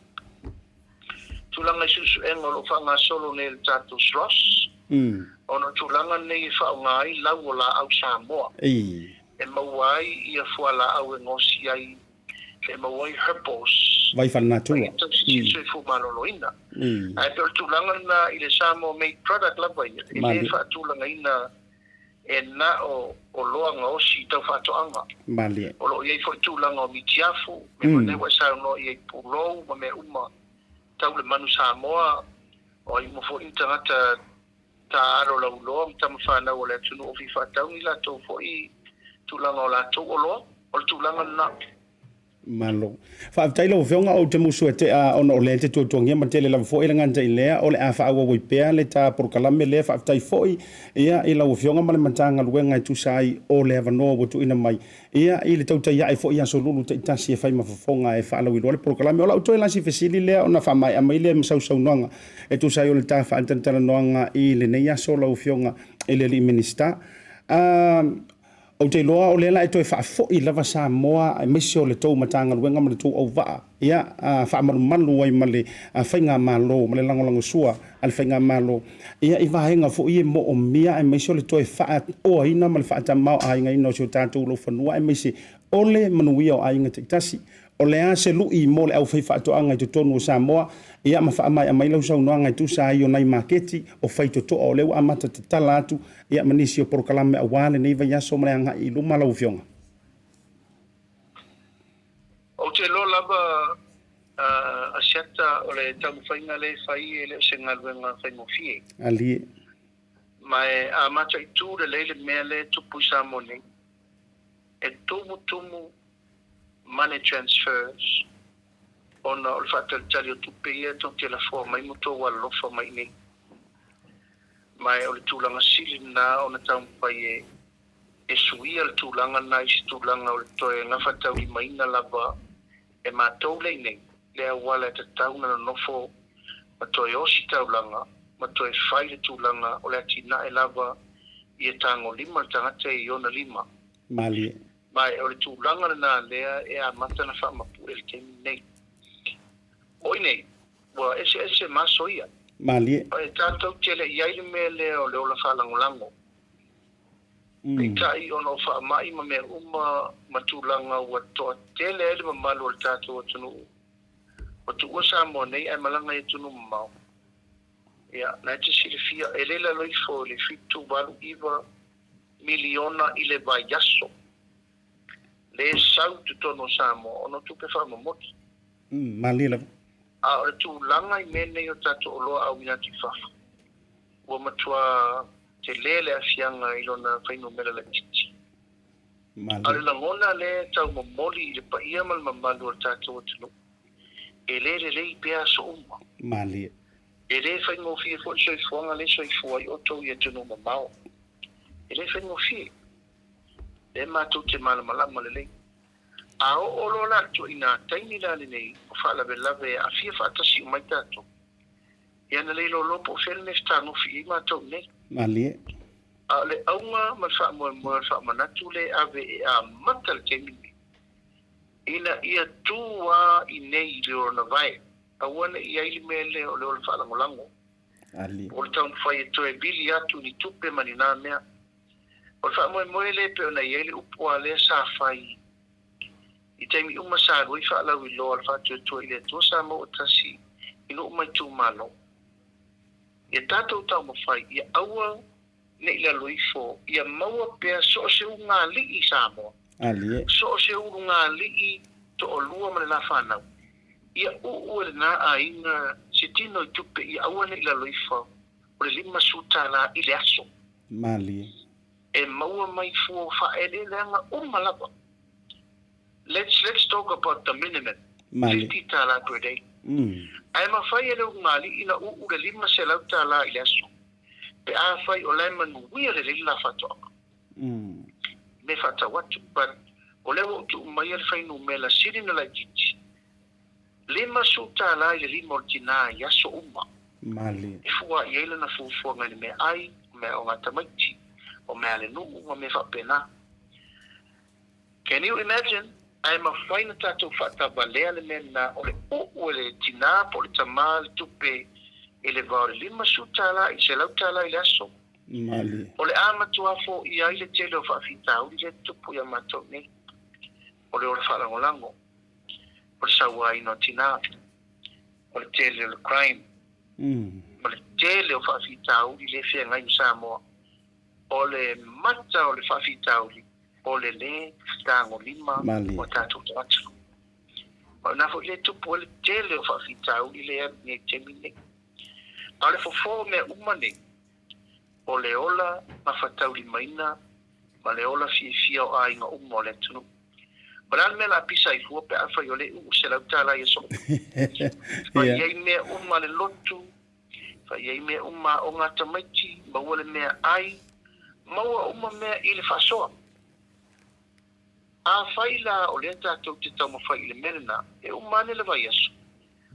tulaga i suesuega o lo o faagasolo nei e le tatou SROS, ona o tulaga nei e faaaoga ai lau o laau Samoa e maua ai ia fualaau e gaosi ai e maua ai herbals Vai faalenatura. Mai tausi soifua maloloina. Ae pei o le tulaga lena i le Samoa made product lava ia, e le faatulagaina e na o oloa gaosi tau faatoaga. Malie. O lo o i ai foi tulaga o mitiafu, mea foi nei ua e saunoa i ai pulou ma mea uma tau le manu Samoa, o ai uma foi ni tagata taalo lauloa ma tama fanau o le atunuu o fia faatau ni latou foi tulaga o latou oloa. O le tulaga lena. Malo. Faafetai lau Afioga, ou te musu e tea ona o lea e te tuatuagia ma tele lava foi le gata i lea o le a faaauau ai pea le ta polokalame lea. Faafetai foi ia i lau Afioga ma le Matagaluega e tusa ai o le avanoa ua tuuina mai ia i le tautai ae foi i aso lulu taitasi e fai ma fofoga e faalauiloa le polokalame. O lau toe lasi fesili lea ona faamaea mai lea ma sausaunoaga e tusa ai o le ta faatalatalanoaga i lenei aso lau Afioga i le Alii Minisita. Ou te iloa o lea la e toe faafoi lava Samoa aemaise o le tou Matagaluega ma le tou auvaa, ia, faamalumalu ai ma le Faigamalo ma le lagolagosua a le Faigamalo, ia, i vaega foi e moomia aemaise o le toe faaoaina ma le faatamaoaigaina o si o tatou laufanua aemaise o le manuia o aiga taitasi. O le a se lui mo le aufaifaatoaga i totonu o Samoa? Ia ma faamaea mai lau saunoaga e tusa ai o nai maketi o faitotoa o lea ua amata tatala atu, ia ma nisi o polokalame aua lenei vaiaso ma le agai i luma lau Afioga. Ou te iloa lava Asiata o le taumafaiga lea e fai e le o se galuega faigofie. Alie. Ma e a mataitu lelei le mea lea e tupu i Samoa nei, e tumutumu money transfers ona o le faatalitali o tupe ia tou te lafoa mai ma tou alolofa mai i nei. Ma e o le tulaga sili lena ona taumafai e E suia le tulaga lena i se tulaga o le toe gafataulimaina lava e matou le i nei le auala e tatau ona nonofo ma toe ositaulaga ma toe fai le tulaga o le atinae lava ia tagolima le tagata i ona lima. Malie. Ma o le tulaga lena lea e amata ona faamapue i le taimi lenei. O i nei, ua eseese ma aso ia. Malie. E tatou te le i ai le mea lea o le ola faalagolago. Peitai, ona o faamai ma mea uma ma tulaga ua toatele ai le mamalu o le tatou atunuu, ua tuua Samoa nei ae malaga i atunuu mamao. Ia, na e te silafia, e le lalo ifo i le 79 miliona i le vaiaso le sau i totonu o Samoa ona o tupe faamomoli. Malie lava. A o le tulaga i mea nei o tatou oloa auina atu i fafo, ua matua tele le aafiaga i lona fuainumera laitiiti. A o le lagona lea e tau momoli i le paia ma le mamalu o le tatou atunuu, e le lelei pea aso uma. Malie. E le faigofie foi le soifuaga lea e soifua ai outou i atunuu mamao. E le faigofie. Lea matou te malamalama lelei. A oo loa la i le ituaiga taimi la lenei o faalavelave e aafia faatasi uma ai tatou, ia na le iloiloa po o fea le mea e fetagofi i ai matou nei. Malie. A o le auga ma le faamoemoe o le faamanatu lea e ave e amata le taimi lenei, ina ia tu lava i nei i le olanavae, aua ne i i ai le mea lea o le ola faalagolago, o le taumafai e toe vili atu ni tupe ma ni na mea. O le faamoemoe lea e pei ona i ai le upu a lea sa fai i taimi uma sa alu ai faalauiloa a le Faatuatua i le Atua Samoa Tasi i nuu ma itumalo. Ia tatou taumafai ia aua ne i lalo ifo, ia maua pea so o se ulugalii i Samoa, so o se ulugalii toalua ma le la fanau, ia uu e lena aiga se tino i tupe ia aua ne i lalo ifo o le $50 i le aso. Malie. E maua mai fua o faaeleeleaga uma lava. Let's let's talk about the minimum. Malie. $50 per day. Ae mafai e le ulugalii na uu le $500 i le aso pe afai o la e manuia lelei le la faatoaga. Me faatau atu. But o lea ua ou tuu maia le fuainumera sili na laitiiti. $50 i le lima o le tinā i aso uma. Malie. E fua i ai lana fuafuaga i le meaai, o mea o ngā tamaiti, o mea a le nuu ma mea faapena. Can you imagine? Ae mafai na tatou faatavalea le mea lena o le uu e le tinā po o le tamā le tupe i le va o le $50 i le $100 i le aso. Malie. O le a matua foia ai le tele o faafitauli lea e tutupu ia matou nei. O le ola faalagolago, o le sauaina o tinā, o le tele o le crime, ma le tele o faafitauli lea e feagai ma Samoa. O le mata o le faafitauli o le lē tagolima Malie. o tatou tagata. Ma o lena foi lea e tupu ai le tele o faafitauli lea e alu nei i le taimi lenei. A o le fofo o mea uma nei, o le ola gafataulimaina ma le ola fiafia o aiga uma o le atunuu. O le a le mea o le a pisa ai fua pe afai o lea e uu $100 i aso uma? Fai ai mea uma a le lotu, fai ai mea uma a aoga a tamaiti, maua le meaai, maua uma mea i le faasoa. Afai la o lea tatou te taumafai i le mea lena, e uma ane le vaiaso,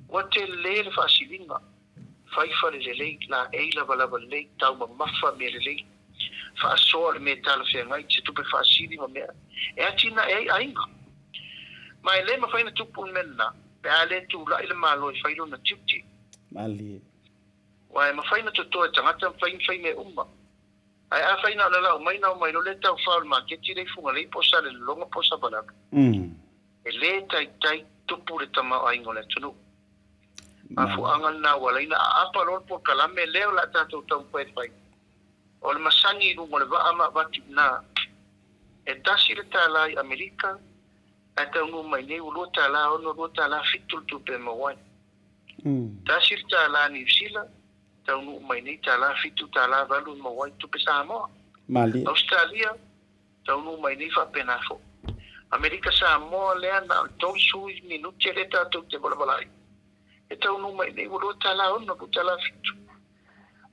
ua tele le faasiliga, fai fale lelei, laei lavalava lelei, taumamafa mea lelei, faasoa le mea talafeagai, se tupe faasili ma mea e atinae ai aiga. Ma e le mafai ona tupu le mea lena pe a le tulai le Malo e fai lona tiute. Malie. Aua e mafai ona totoa e tagata ma fai fai mea uma. Ae afai na o le lau mai na o mai loa lea taufa o le maketi lea i Fugalei po o Salelologa po o Savalalo, e le taitai tupu le tamaoaiga o le atunuu. Mafuaaga lena ua ala ai ona aapa loa le polokalame lea o le a tatou taumafai e fai. O le masagi i luga o le vaa ma avatu i ina. E $1 i Amerika, ae taunuu mai nei ua $2.60, $2.70 le tupe e maua ai. $1 Niu Sila, taunuu mai nei $7, $8 e maua ai tupe Samoa. Malie. Ausetalia, taunuu mai nei faapena foi. Amerika Samoa lea na o le 30 minute lea tatou te valavala ai, e taunuu mai nei ua $2.60, $2.70.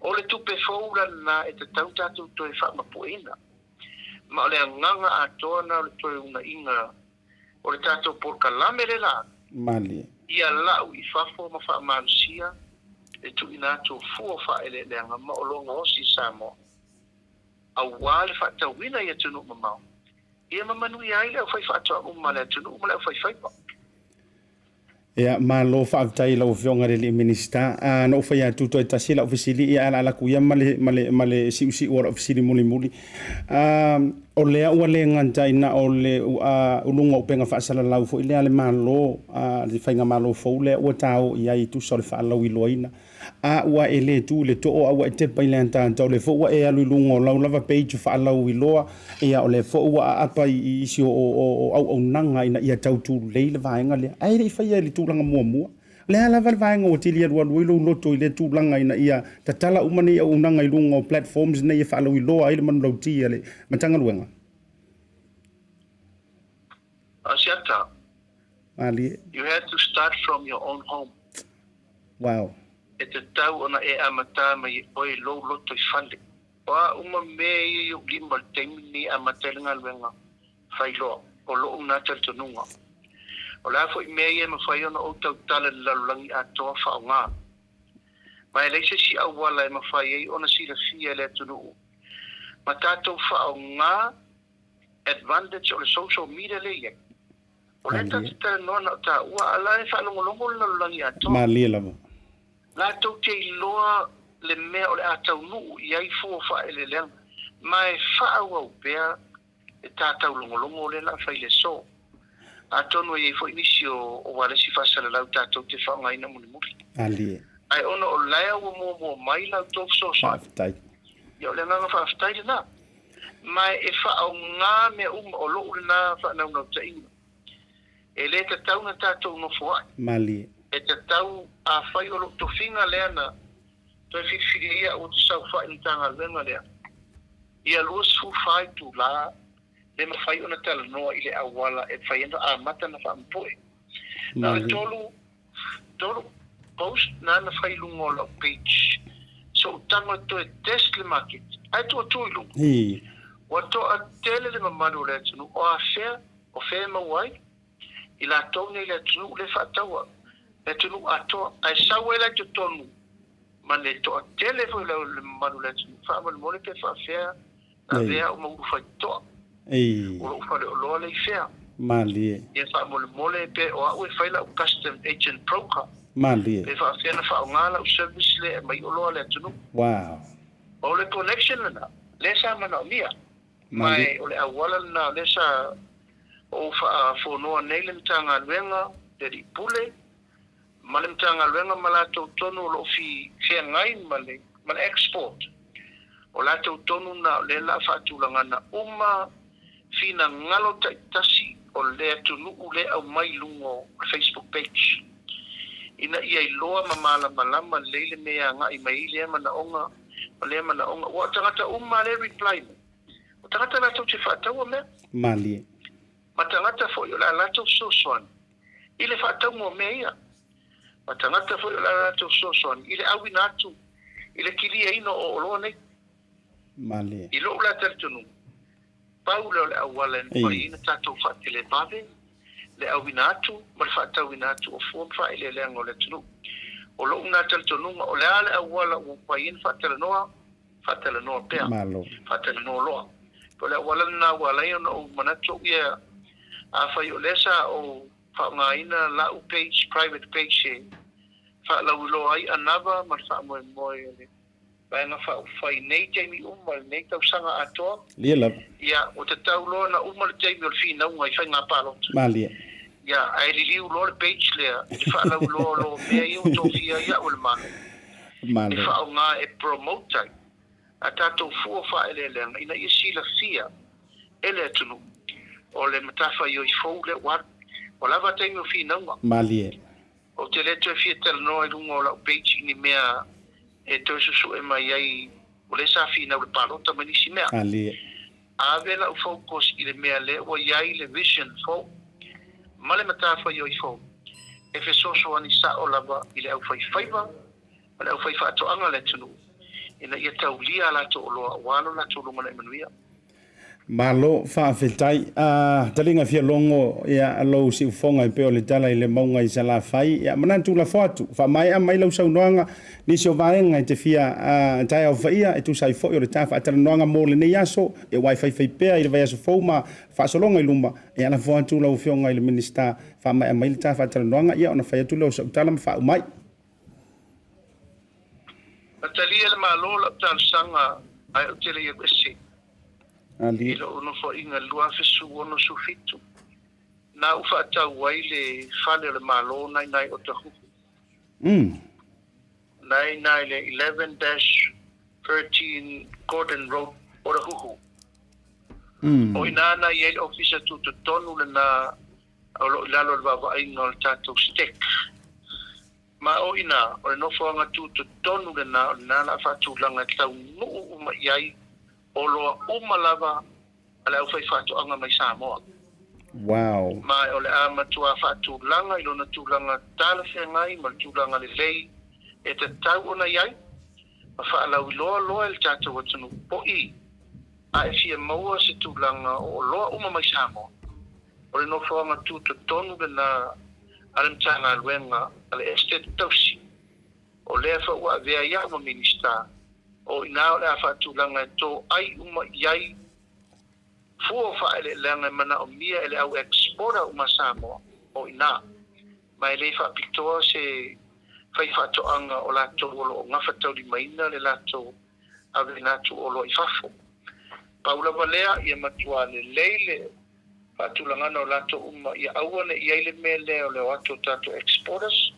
O le tupe fou la lena e tatau tatou toe faamapueina. Ma o le agaga atoa lena o le toe uunaina o le tatou polokalame le la. Malie. Ia lau i fafo ma faamalosia le tuuina atu o fua o faaeleeleaga ma oloa gaosi i Samoa, aua le faatauina i atunuu mamao, ia ma manuia ai le aufaifaatoaga uma a le atunuu ma le aufaifaiva. Ia, malo faafetai i lau Afioga i le alii Minisita. A na ou fai atu toe tasi lau fesili, ia ae o le a alu atu ia ma le, ma le, ma le siusiu o lau fesili mulimuli. A, o lea ua le gata i na o le uluga o upega faasalalau foi lea a le Malo, a le faigamalo fou lea ua taoo i ai e tusa o le faalauiloaina. A ua e le tu i le too a ua e tepa i le ataata, o lea foi ua e alu i luga o lau lava page faalauiloa, ia o lea foi ua aapa i isi o auaunaga ina ia tau tulei le vaega lea. Ae le i faia i le tulaga muamua. O le a lava le vaega ua tili alualu ai lou loto i lea tulaga ina ia tatala uma nei auaunaga i luga o platforms nei e faalauiloa ai le manulauti a le Matagaluega? Asiata, Malie. You have to start from your own home. Wow. E tatau ona e amata mai e oe lou loto i fale. O a uma mea ia i ou lima i le taimi lenei e amata ai le galuega fai loa, o lou na talitonuga. O le a foi mea ia e mafai ona ou tautala i le lalolagi atoa faaaoga. Ma e leai se isi auala e mafai ai ona silafia e le atunuu ma tatou faaaoga advantage o le social media lea e i ai. O lea tatou te talanoa na o taua, a o la e faalogologo le lalolagi atoa. Malie lava. Latou te iloa le mea o le a taunuu i ai fua o faaeleeleaga, ma e faaauau pea le ta taulogologo lea o le a fai i le aso. Atonu e i ai foi nisi o ualesi faasalalau tatou te faaaogaina mulimuli. Malie. Ae ona o lea ua muamua mai la outou fesoasoani. Faafetai. Ia o le agaga faafetai lena. Ma e faaaoga mea uma, o lou lena faanaunautaiga. E le tatau ona tatou nofoai. Malie. E tatau, afai o lou tofiga lea na toe filifili ai au ou te saofai i le Matagaluega lea, ia 24 itula le mafai ona talanoa i le auala e mafai ai ona amata ona faamapoe. Na o le tolu, tolu post na na fai i luga o lau page, sootaga toe test le market, ae tuu atu i luga. Ua toatele le mamalu o le atunuu o afea, o fea e maua ai i latou nei le atunuu le faataua, le atunuu atoa, ae sau ai la i totonu ma le toatele foi o le mamalu o le atunuu, faamolemole pe faafea na avea au ma ulu faitotoa. O lou faleoloa le i fea. Malie. Ia faamolemole pe o au e fai lau custom agent broker. Malie. Pe faafea na faaaoga lau service lea e aumai oloa a le atunuu. Wow. O le connection lena, lea sa manaomia. Malie. Ma o le auala lena lea sa ou faafonoa nei le Matagaluega, le Alii Pule, ma le Matagaluega ma latou tonu o lo o feagai ma le ma le export. O latou tonu na o lea o le a faatulagana uma finagalo taitasi o le atunuu lea e aumai i luga o le Facebook page ina ia iloa ma malamalama lelei le mea e agai mai ai lea manaoga ma lea manaoga. Aua o tagata uma lava lea e reply mai, o tagata latou te faataua mea. Malie. Ma tagata foi o le a latou fesoasoani i le faatauga o mea ia, ma tagata foi o le a latou fesoasoani i le auina atu i le kiliaina o oloa nei. Malie. I lou la talitonuga, pau lea o le auala e mafai ai ona tatou faatelevave le auina atu ma le faatauina atu o fua ma faaeleeleaga o le atunuu. O lou na talitonuga, o le a le auala ua mafai ai ona faatalanoa, faatalanoa pea, Malo. faatalanoa loa. O le auala lena ua ala ai ona ou manatu au ia, afai o lea sa ou faaaogaina lau page, private page e faalauiloa ai anava ma le faamoemoe o le Vaega Faaupufai i nei taimi uma, lenei tausaga atoa. Lia lava. Ia, ua tatau loa ona uma le taimi o le finauga i faiga palota. Malie. Ia, ae liliu loa le page lea i le faalauiloa o lo mea ia ua tofia ai au e le Malo Malo. e faaaoga e promote ai a tatou fua faaeleeleaga ina ia silafia e le atunuu o le matafaioi fou lea ua alu. Ua lava taimi o finauga. Malie. Ou te le toe fia talanoa i luga o lau page i ni mea e toe susue mai ai o lea sa finau le palota ma nisi mea. Malie. Ave lau focus i le mea lea ua i ai le vision fou ma le matafaioi fou e fesoasoani sao lava i le aufaifaiva ma le aufaifaatoaga a le atunuu ina ia taulia a latou oloa aua lo latou lumanai manuia. Malo faafetai. A taliga fia logo ia lou siufoga e pei o le tala i le mauga i Salafai. Ia manatu lafo atu, faamaea mai lau saunoaga nisi o vaega e te fia taeao faia e tusa ai foi o le ta faatalanoaga mo lenei aso, ia aua e faifai pea i le vaiaso fou ma faasologa i luma. Ia lafo atu lau Afioga i le Minisita, faamaea mai le ta faatalanoaga, ia ona fai atu lea o sau tala ma faauma ai. Na talia e le Malo lau talosaga ae ou te le i alu ese i lou nofoaiga i le 2067, na ou faatau ai le fale o le Malo na i ina i Otahuhu, na i ina i le 11-13 Gordon Road, Otahuhu. O i ina na i ai le ofisa tutotonu lena o lo o i lalo o le vaavaaiga o le tatou STEC. Ma o i ina, o le nofoaga tutotonu lena o lena la faatulaga e taunuu uma i ai oloa uma lava a le aufaifaatoaga mai Samoa. Wow. Ma o le a matua faatulaga i lona tulaga talafeagai ma le tulaga lelei e tatau ona i ai, ma faalauiloa loa e le tatou atunuu po'i a e fia maua se tulaga o oloa uma mai Samoa. O le nofoaga tutotonu lena a le Matagaluega a le Esetete Tausi, o lea foi ua avea ai au ma Minisita, o i ina o le a faatulaga e toai uma i ai fua o faaeleeleaga e manaomia e le au exporter uma a Samoa, o i ina. Ma e le faapitoa se faifaatoaga o latou o lo o gafataulimaina le latou aveina atu o oloa i fafo. Pau lava lea, ia matua lelei le faatulagana o latou uma ia aua ne i ai le mea lea o le o atu o tatou exporters,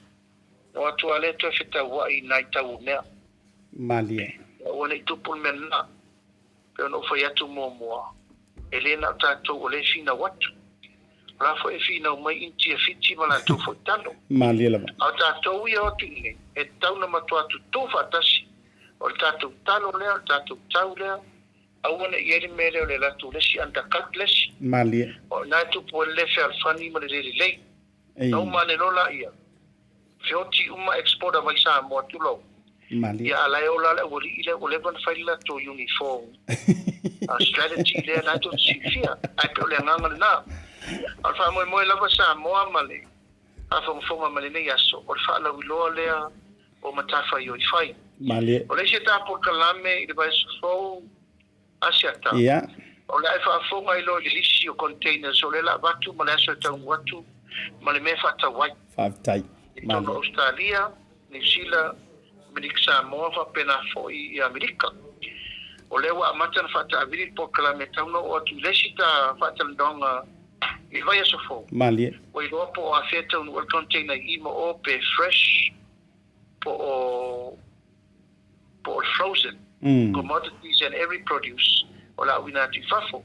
o atu lava lea toe fetauai i nai tau o mea. Malie. Ia aua ne i tupu le mea lena. Pei ona ou fai atu muamua, e le na o tatou o lea e finau atu. O la foi e finau mai Initia Fiti ma latou foi talo. Malie lava. A o tatou ia o atu i inei, e tatau ona matua tutū faatasi. O le tatou talo lea, o le tatou tau lea, aua ne i i ai le mea lea o le alu atu le isi undercut le isi. Malie. O i ina e tupu ai le le fealofani ma le le lelei. Ei. Na uma ane loa laia, feoti uma exporter mai Samoa, tulou. Malie. Ia a la e ola le aualii lea ua leva ona fai le latou uniform strategy lea la e tou te silafia. Ae pei o le agaga lena. A o le faamoemoe lava Samoa ma le faafogafoga mai lenei aso, o le faalauiloa lea o matafaioi fai. Malie. O le isi ta polokalame i le vaiaso fou Asiata, o le a e faafofoga ai loa i le lisi o containers o lea la avatu ma le aso e taunuu atu ma le mea e faatau ai. Faafetai. I totonu o Ausetalia, Niu Sila, Amerika Samoa faapena foi i Amerika. O lea ua amata ona faataavili le polokalame e tatau ona oo atu i le isi ta faatalanoaga i le vaiaso fou. Malie. Ua iloa po o afea e taunuu ai le container i i ma o pe fresh po o po o le frozen commodities and every produce o le a auina atu i fafo.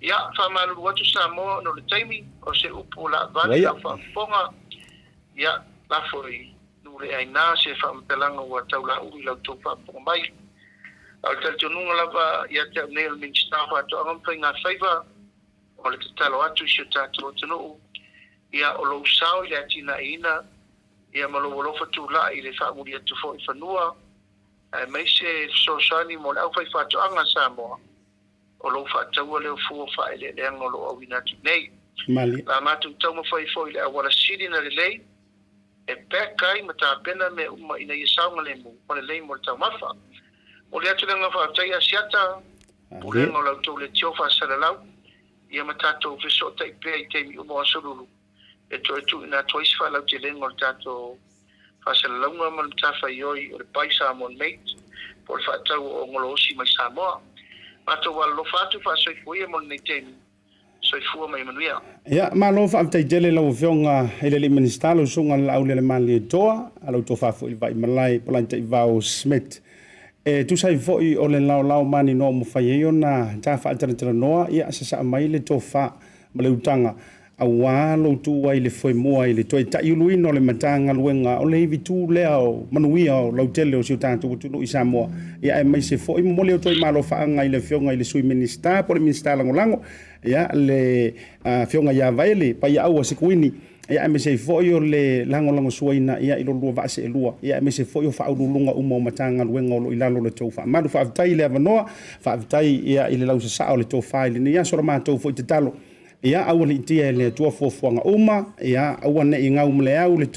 Ia, faamalulu atu Samoa ona o le taimi, o se upu o le a vale lau faafofoga, ia, lafo i nuu le aina se faamatalaga ua taulaulu i la outou faafofoga mai. A o le talitonuga lava ia te au nei o le Minisita o Faatoaga ma Faigafaiva, o le tatalo atu i si o tatou atunuu, ia, o lou sao i le atinaeina ia ma lou alofa tulai i le faamuli atu foi i fanua, aemaise le fesoasoani mo le aufaifaatoaga a Samoa, o lou faataua lea o fua faaeleeleaga o lo o auina atu nei. Malie. La matou taumafai foi i le auala sili na lelei e pack ai ma tapena mea uma ina ia saogalemu ma lelei mo le taumafa. Momoli atu le agaga faafetai Asiata, Pulega o la outou leitio faasalalau, ia ma tatou fesootai pea i taimi uma o aso lulu. e toe tuuina atu ai se faalautelega o le tatou faasalalauga ma le matafaioi o le Buy Samoan Made po o le faatau o ogolo osi mai Samoa. Matou alolofa atu faasoifua ia mo lenei taimi. Soifua ma ia manuia. Ia, malo faafetai tele i lau Afioga i le Alii Minisita, lau Susuga Laaulialemalietoa, a lau Tofa foi i le Vaimalae Polataivao Smith. E tusa ai foi o le laolao maninoa ua mafai ai ona ta faatalatalanoa, ia sasaa mai le tofa ma le utaga Aua lou tu ai i le foemoa i le toe ta'iuluina o le Matagaluega o le ivitu lea o manuia o lautele o si o tatou atunuu i Samoa, ia aemaise foi momoli o toe malofa'aga i le Afioga i le Sui Minisita po o le Minisita Lagolago, ia le Afioga ia Vaele Paiaaua Sekuini. Ia aemaise ai foi o le lagolagosuaina ia i lo lua vaa seelua, ia aemaise foi o faauluuluga uma o Matagaluega o lo o i lalo o le tou faamalu. Faafetai i le avanoa, faafetai ia i le lausasaa o le tofa i lenei aso. O le matou foi tatalo, ia aua ne i tia e le Atua fuafuaga uma, ia aua ne i gau ma le au le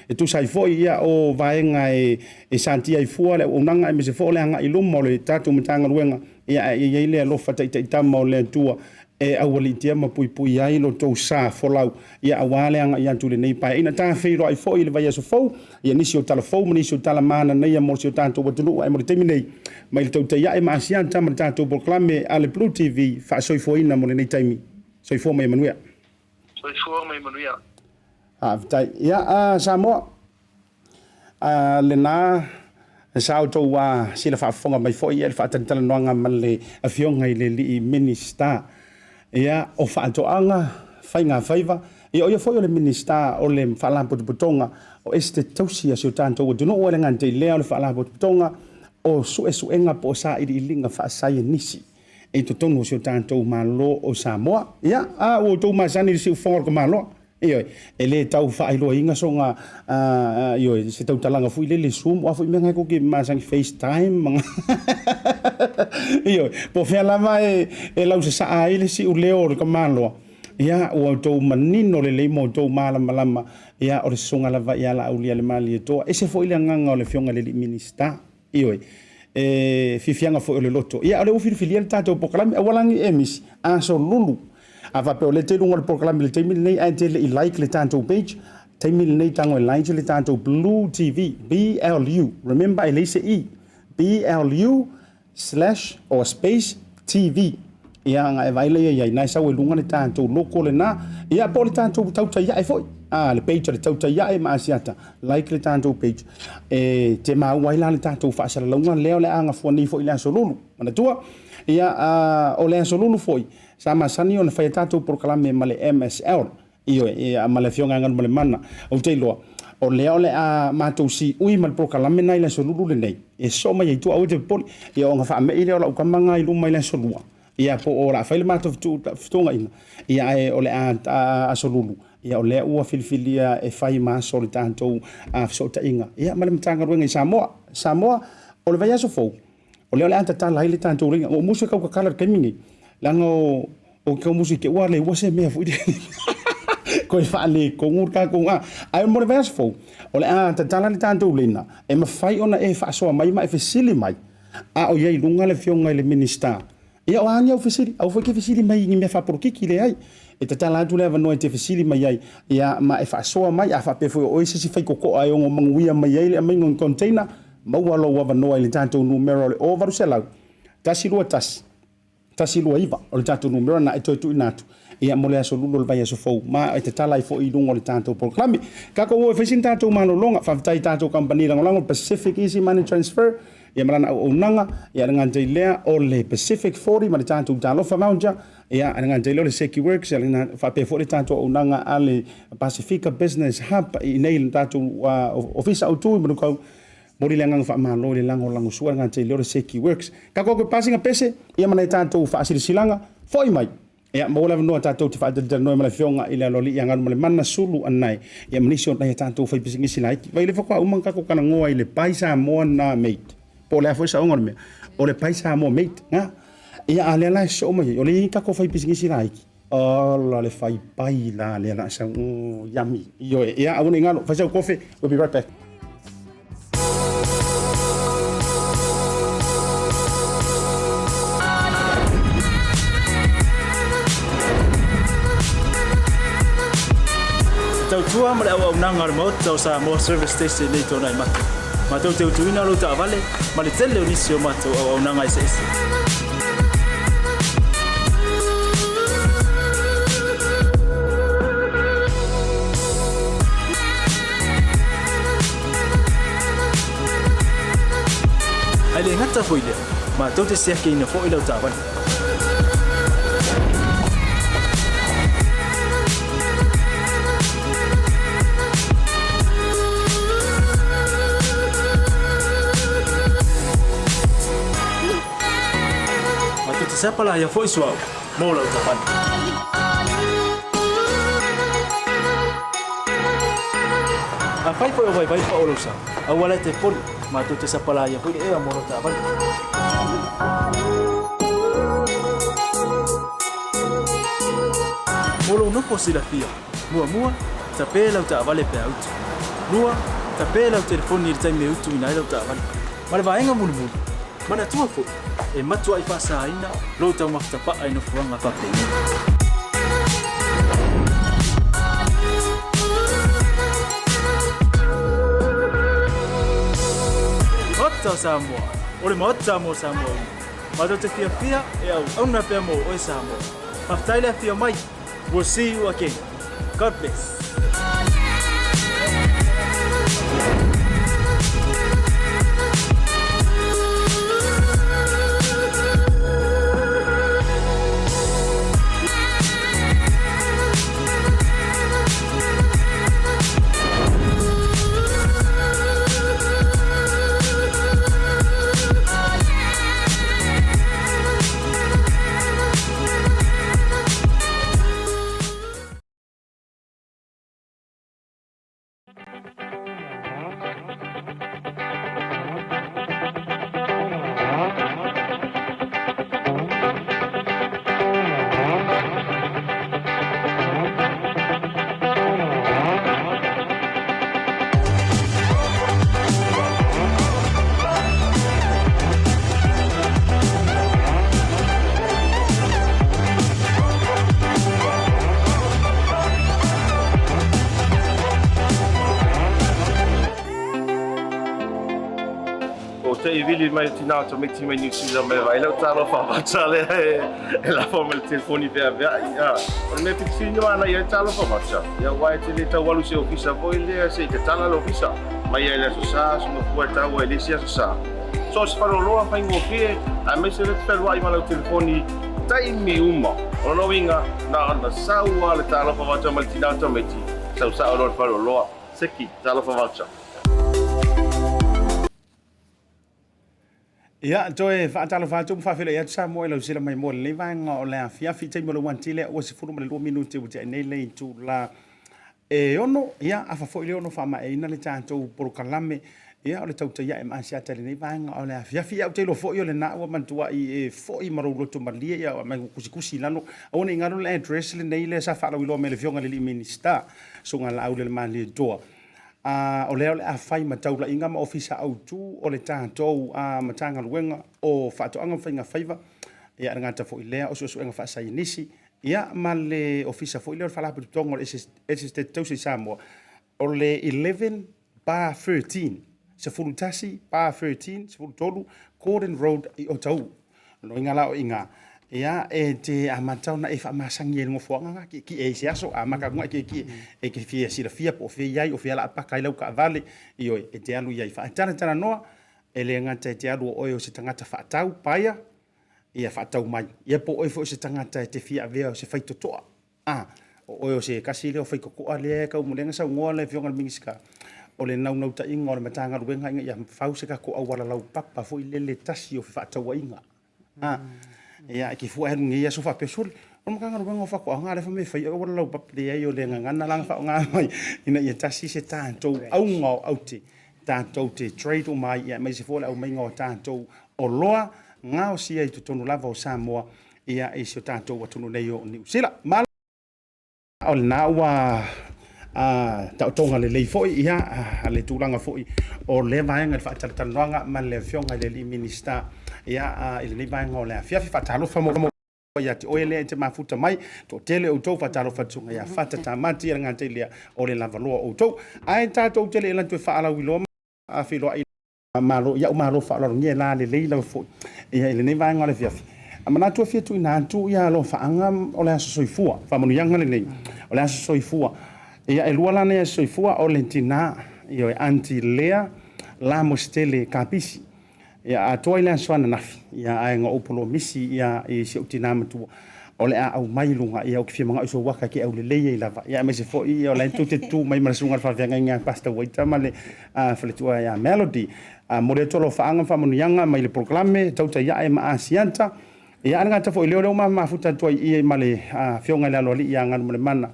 e tusa ai foi ia o vaega e satia ai fua le auaunaga aemaise foi o le agai i luma o le tatou Matagaluega, ia ae ia i ai le alofa taitaitama o le Atua e aualiitia ma puipui ai lo tou sa folau, ia aua le agai atu i lenei Paeaiga. Ta feiloai foi i le vaiaso fou, ia nisi o tala fou ma nisi o tala mananaia mo si o tatou atunuu. Ae mo le taimi nei, mai le tautai ae ma Asiata ma le tatou polokalame a le Blue TV, faasoifuaina mo lenei taimi. Soifua ma ia manuia. Soifua ma ia manuia. Faafetai. Ia, Samoa, lena sa outou sila faafofoga mai foi i le faatalatalanoaga ma le Afioga i le alii Minisita ia o Faatoaga, Faiga Faiva, ia o ia foi o le Minisita o le Faalapotopotoga o Esetete Tausi a si o tatou atunuu, e le gata i lea o le Faalapotopotoga o Suesuega po o Sailiiliga Faasaienisi i totonu o si o tatou Malo o Samoa. Ia, a ua outou masani i le siufofoga o le tamaloa. Ioe, e le tau faailoaina soga, ioe, se tautalaga foi lele Zoom, o a foi mea na e tou te masani, FaceTime, ioe, po o fea lava e lausasaa ai le siuleo o le tamaloa, ia, ua outou manino lelei ma outou malamalama, ia, o le susuga lava ia Laaulialemalietoa. E ese foi le agaga o le Afioga i le alii Minisita, ioe, e fiafiaga foi o le loto. Ia, o lea ua filifilia le tatou polokalame, aua la ne i e misi, aso Lulu. A faapea o lea e te i luga o le polokalame i le taimi lenei ae te le i like le tatou page, taimi lenei tago e like le tatou Blue TV, BLU, remember e leai se E, BLU slash or space TV. Ia, ona e vaai lea i ai, na e sau ai luga le tatou logo lena, ia po o le tatou tautai ae foi, le page a le tautai ae ma Asiata, like le tatou page, e te maua ai la le tatou faasalalauga lea o le a gafua nei foi i le aso Lulu. Manatua, ia, o le aso Lulu foi, sa masani ona fai a tatou polokalame ma le MSL, ioe, ia, ma le Afioga ia Galumalemana. Ou te iloa, o lea o le a matou siui ma le polokalame na i le aso Lulu lenei, e sosoo mai ai tua, aua e te popole, ia ona faame'i lea o lau tama na i luma i le aso Lua, ia po o le a fai le matou fetuunaiga, ia ae o le a aso Lulu, ia o lea ua filifilia e fai ma aso o le tatou fesootaiga, ia ma le Matagaluega i Samoa. Samoa, o le vaiaso fou, O lea o le a tatala ai le tatou laina. Ua musu e tau tatala i le taimi lenei, leaga o tau musu i te ua le ua se mea foi lele toe faaletonu le tatou a. Ae mo le vaiaso fou, o le a tatala le tatou laina e mafai ona e faasoa mai ma e fesili mai a o i ai i luga le Afioga i le Minisita. Ia o a ni au fesili? Aua foi e te fesili mai i ni mea faapolokiki, leai. E tatala atu le avanoa e te fesili mai ai, ia, ma e faasoa mai. A faapea foi o oe se isi faitotoa e ono manuia mai ai le aumaiga o ni container, maua lou avanoa i le tatou numera o le 0800 121 129. O le tatou numera lena e toe tuuina atu ia mo le aso Lulu o le vaiaso fou, ma e tatala ai foi i luga o le tatou polokalame. Tatou o e fai sina tatou malologa. Faafetai i tatou kamupani lagolago Pacific Easy Money Transfer, ia ma lana auaunaga, ia le gata i lea o le Pacific 40 ma le tatou Talofa Voucher, ia le gata i lea o le Seki Works, ia faapea foi le tatou auaunaga a le Pasifika Business Hub i inei i le tatou ofisa autu i Manukau. Momoli le agaga faamalo i le lagolagosua, le gata i lea o le Seki Works. Tatou toe pasi pese, ia ma nai tatou faasilasilaga, foi mai. Ia, maua le avanoa tatou te faatalatalanoa ma le Afioga i le Aloalii ia Galumalemana Sulu Anae, ia ma nisi o nai a tatou faipisinisi laiti. Vai le faatoa uma ona tatou talanoa i le Buy Samoa na mate. Po o le a foi saoga o le mea. O le Buy Samoa mate, na. Ia, a lea la e sosoo mai ai, o lea e i ai tatou faipisinisi laiti. Ola le fai pai la lea la sau. Oh, yummy. Ioe, ia, aua ne i galo. Fai sau kofe. We'll be right back. Te tautua ma le auaunaga a le Maota o Samoa Service Station nei tona i matou. Matou te utuina lou taavale ma le tele o nisi o matou auaunaga eseese. Ae le gata foi i lea, matou te siakiina foi lau taavale. Matou te sapalaia foi suauu mo lau taavale. Afai foi o vaivai pa'o lou sa, aua la e te poli, matou te sapalaia foi le ea mo lau taavale. Mo lou nofo silafia, muamua, tape lau taavale pe a utu. Lua, tape lau telefoni i le taimi e utuina ai lau taavale. Ma le vaega mulimuli, manatua foi, e matuai faasaina lou taumafa tapa'a i nofoaga faapenei. Maota o Samoa, o le Maota mo Samoa uma. Matou te fiafia e auauna pea mo oe Samoa. Faafetai le afio mai. We'll see you again. God bless. O te i vili mai tina o tamaiti mai New Zealand mai vai lau talofa vata lea e, e lafo mai le telefoni veaveai. Ah, o le mea pitofini o ana ia talofa vata. Ia wai te le tau alu se ofisa foi lea se i tatala le ofisa. Mai ai le aso sa, aso mafua e tau ai le isi aso sa. So se faleoloa faigofie, aemaise le te fealuai ma lau telefoni taimi uma. O lona uiga, na ona sau lava le talofa voucher ma le tina o tamaiti, sau sao loa le faleoloa, seki, talofa voucher. Ia, toe faatalofa atu ma faafeiloai atu Samoa i lau sila mai mo lenei vaega o le afiafi. Taimi o le uanti lea ua 12 minute ua tea nei le itula e 6. Ia, afa foi le 6 faamaeaina le tatou polokalame. Ia, o le tautai ae ma Asiata i lenei vaega o le afiafi. Ia, ou te iloa foi o lena ua matuai e foi ma lou loto malie, ia, mai kusikusi i lalo. Aua ne i galo le address lenei lea sa faalauiloa mai e le Afioga i le alii Minisita, Susuga Laaulialemalietoa. A o lea o le a fai ma taulaiga ma ofisa autu o le tatou Matagaluega o Faatoaga ma Faiga Faiva, ia e le gata foi i lea o suesuega faasaienisi, ia ma le ofisa foi lea o le Faalapotopotoga o le Esetete Tausi i Samoa, o le 11/13, 11/13, 13 Gordon Road i Otahuhu. Loiga la o iga, ia e te amata ona e faamasani ai le nofoaga na kiekie ai se aso, amata atu ona e kiekie, e te fia silafia po o fea i ai, o fea la a paka ai lau taavale, ioe, e te alu i ai. Faatalatala noa, e le gata e te alu o oe o se tagata faatau, paia, ia faatau mai. Ia po o oe foi o se tagata e te fia avea o se faitotoa, a, o oe o se tasi lea o faitotoa lea e tau lea na saunoa le Afioga i le Minisita, o le naunautaiga o le Matagaluega ina ia fau se tatou auala laupapa foi lele tasi o fefaatauaiga. A, ia, e te fua e alu i lenei aso faapea, sole, o le Matagaluega o Faatoaga lea fai mai e fai auala laupapa, leai o le gagana la na faaaoga mai ina ia tasi se tatou auga o aute tatou te trade uma ai, aemaise foi o le aumaiga o tatou oloa gaosia i totonu lava o Samoa, ia, i si o tatou atunuu nei o Niu Sila. Malo o lena ua taotoga lelei foi ia le tulaga foi o lea vaega i le faatalatalanoaga ma le Afioga i le alii Minisita ia i lenei vaega o le afiafi. Faatalofa mo ia te oe lea e te mafuta mai, toatele outou, faatalofa atu ia Fata Tamati, le gata i lea o le lavaloa outou. Ae tatou te le i alu atu e faalauiloa ma feiloai Malo, ia malo faaaloalogia la lelei lava foi ia i lenei vaega o le afiafi. A manatu e fia tuuina atu ia alofaaga o le aso soifua, faamanuiaga lenei o le aso soifua. Ia e lua la nei aso soifua o le tina ioe Aunty Lea Lamositele Kapisi. Ia atoa i le aso ananafi, ia ae na ou polomisi ia i si ou tina matua o le a aumai i luga, ia ou te fia manao i sou aka e te aulelei ai lava. Ia aemaise foi ia o la e tou te tutu mai ma le susuga i le faafeagaiga ia Pastor Waita ma le faletua ia Melody. Momoli atu alofaaga ma faamanuiaga mai le polokalame Tautai Ae ma Asiata. Ia ae le gata foi i lea o lea ua mafuta atu ai i i ma le afioga i le Aloalii ia Galumalemana.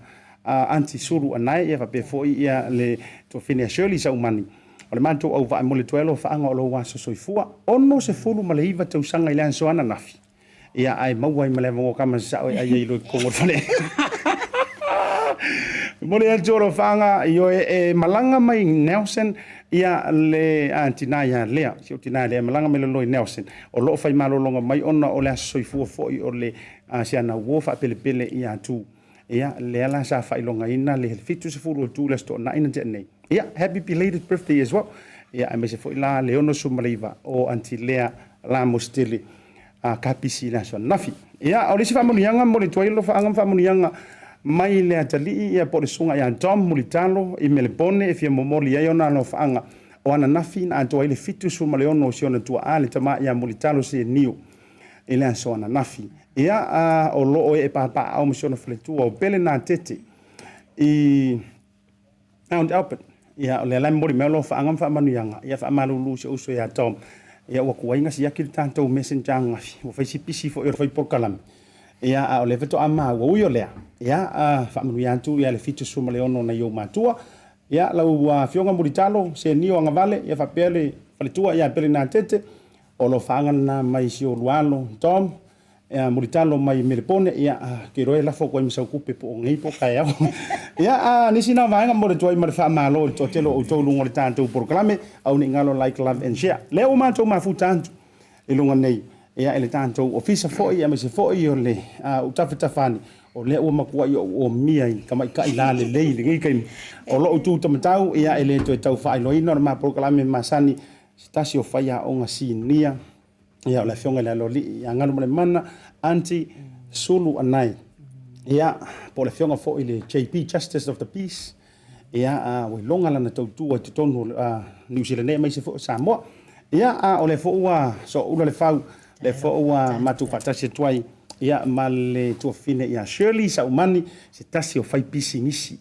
Aunty Sulu Anae ia faapea foi ia le tuafine a Shirley Saumani. O le matou auvaa e momoli atu ai alofaaga o lou aso soifua. 69 tausaga i le aso ananafi. Ia ae maua ai ma le avanoa kama sao e ai ai loa i totonu o le fale. Momoli atu alofaaga ioe e malaga mai Nelson ia le tina ia Lea, si ou tina lea e malaga mai lalo i Nelson. O lo o fai malologa mai ona o le aso soifua foi o le si ana uo faapelepele ia Tu. Ia, lea la sa faailogaina le 70 o Tu i le Aso Toonai na tea nei. Ia, happy belated birthday as well. Ia, aemaise foi la le 69 o Aunty Lea Lamositele a Kapisi i le aso ananafi. Ia, o le isi faamanuiaga mo le tuai alofaaga ma faamanuiaga mai le atalii ia po o le susuga ia Dom Mulitalo i Melepone e fia momoli ai ona alofaaga o ananafi na atoa ai le 76 o si ona tuaa le tama ia Mulitalo Sieniu i le aso ananafi. Ia, a, o lo o ee papaaao ma si ona faletua o Pele Natete i Mount Albert. Ia, o lea la e momoli mai alofaaga ma faamanuiaga. Ia, faamalulu si ou uso ia Tom. Ia, ua tuai na siaki le tatou messenger ananafi. Ua fai si pisi foi o le fai polokalame. Ia, a o lea faatoa maua. Ui o lea, ia, a, faamanuia atu ia le 76 o nai ou matua. Ia, lau Afioga Mulitalo, Senio Agavale, ia faapea le faletua ia Pele Natete. O alofaaga lena mai si ou alo Tom, ia Mulitalo mai Melepone, ia ke iloa e lafo atu ai ma sau tupe po o nei po o taeao. Ia a nisi na vaega mo le tuai ma le faamalo i le toatele o outou i luga o le tatou polokalame, aua ne i galo like, love and share. Lea ua matou mafuta atu i luga nei ia i le tatou ofisa foi aemaise foi o le ou tafatafa ane, o lea ua matuai ou omia i tamaitai lalelei i lenei taimi. O lou tu tamatau, ia e le toe tau faailoaina o le ma polokalame masani Se tasi o faiaoga sinia, ia o le afioga i le Aloalii ia Galumalemana Aunty Sulu Anae. Ia, po o le afioga foi i le JP, Justice of the Peace, ia, a ua iloga lana tautua i totonu o Niu Sila nei aemaise foi o Samoa. Ia, a o lea foi ua sooula le fau, lea foi ua matou faatasi atu ai, ia, ma le tuafafine ia Shirley Saumani, se tasi o faipisinisi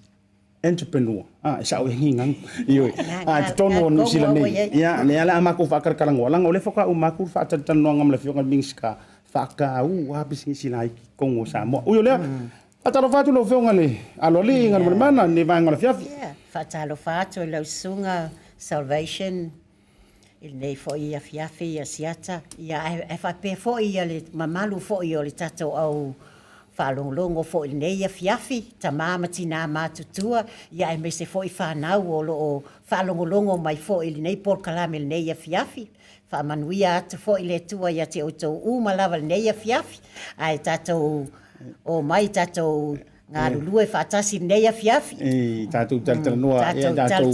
entrepreneur a e sao e nginga ioe a totonu o Niu Sila nei ia lea la a makou faakalakalanoa leaga o lea faatoa uma atu le faatalatalanoaga ma le afioga i le Minisita faataua lava pisinisi laiti i totonu o Samoa. Ui o lea, faatalofa atu lau afioga i le Aloalii Galumalemana i lenei vaega o le afiafi. Ia, faatalofa atu i lau susuga Salvation i lenei foi afiafi Asiata, ia ae faapea foi ia le mamalu foi o le tatou au faalogologo foi i lenei afiafi, tama ma tina matutua, ia aemaise foi fanau o lo o faalogologo mai foi i lenei polokalame i lenei afiafi. Faamanuia atu foi le Atua ia te outou uma lava i lenei afiafi, ae tatou omai tatou galulue faatasi i lenei afiafi. I tatou talatalanoa, ia tatou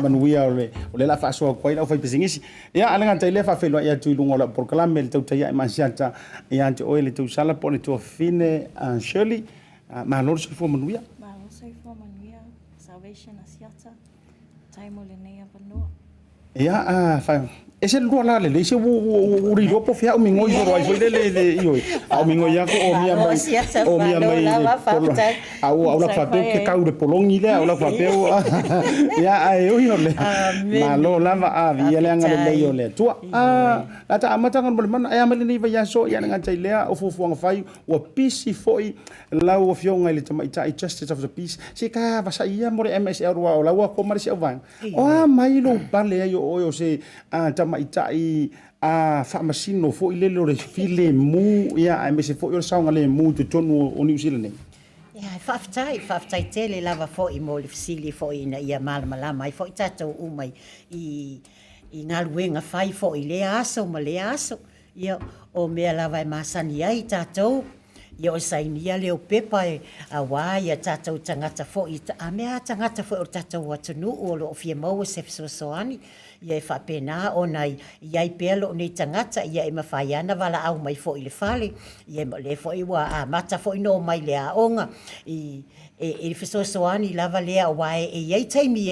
manuia o le o lea la faasoa atu ai le aufaipisinisi. Ia a le gata i lea faafeiloai atu i luga o lau polokalame le tautai ae masiata ia te oe le tausala po o le tuafafine Shirley. Malo le soifua manuia. Malo soifua manuia, Salvation Asiata, tai mo lenei avanoa. Ia, e se lua la lelei se ua le iloa po o fea a o migoi solo ai foi lele le ioe. A o migoi atu o mia mai o mia mai le a ua ula faapea ke kau le pologi lea ula faapea ua ia ae ui o lea malo lava a viia le agalelei o le Atua. A la ta amataga mo le mana e a mai lenei vaiaso ia le gata i lea o fuafuaga fai ua pisi foi Lau Afioga i le Tamaitai Justice of the Peace, se ka vasai ia mo le MSL aua o la ua koma le isi auvaega. O a mai lou pale ai o oe o se tamaitai faamasino foi lele o le filemu ia aemaise foi o le saogalemu i totonu o Niu Sila nei? Ia, faafetai, faafetai tele lava foi mo le fesili foi ina ia malamalama ai foi tatou uma i galuega fai foi i lea aso ma lea aso. Ia, o mea lava e masani ai tatou, ia o le sainia lea o pepa aua ia tatou tagata foi, a mea lava tagata foi o le tatou atunuu o lo o fia maua se fesoasoani, ia e faapena ona i ai pea lou nei tagata, ia e mafai lava ona valaau mai foi i le fale, ia o lea foi ua amata foi ona omai i le aoga i le fesoasoani lava lea aua e i ai taimi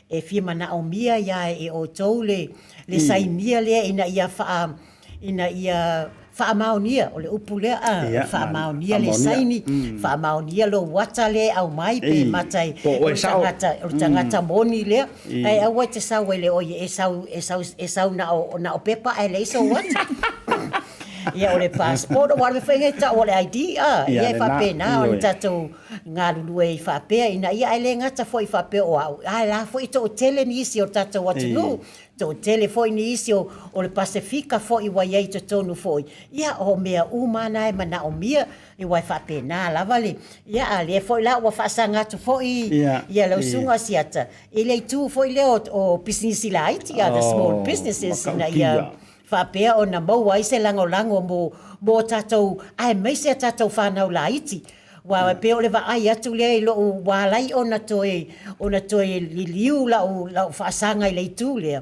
e fia manaomia ai lava e outou le le sainia lea ina ia faa ina ia faamaonia, o le upu lea a, Ia, faamaonia le faamaonia. saini, faamaonia lou ata lea e aumai pe Ei, mata e po o o oe le sao. tagata, o le tagata moni lea. Ae aua e te sau e le oi e sau e sau e sau na o na o pepa ae leai sou ata. Ia o le passport aua o le mea foi lenei e tau o le ID a, Ia ia e lena, faapena ona ioe. tatou galulue ai faapea ina ia, ae le gata foi faapea o au, ae la foi e toatele nisi o le tatou atunuu, toatele foi nisi o o le Pasefika foi ua i ai i totonu foi, ia o mea uma lava na e manaomia, aua e faapena lava le, ia a o lea foi la ua faasaga atu foi Ia, ia lau i. susuga Asiata i le itu foi lea o o pisinisi laiti, the small Oh, businesses ina ia matautia. faapea ona maua ai se lagolago mo mo a tatou, aemaise a tatou fanau laiti. Aua e pei o le vaai atu lea i lou ua ala ai ona toe ona toe liliu lau lau faasaga i le itu lea,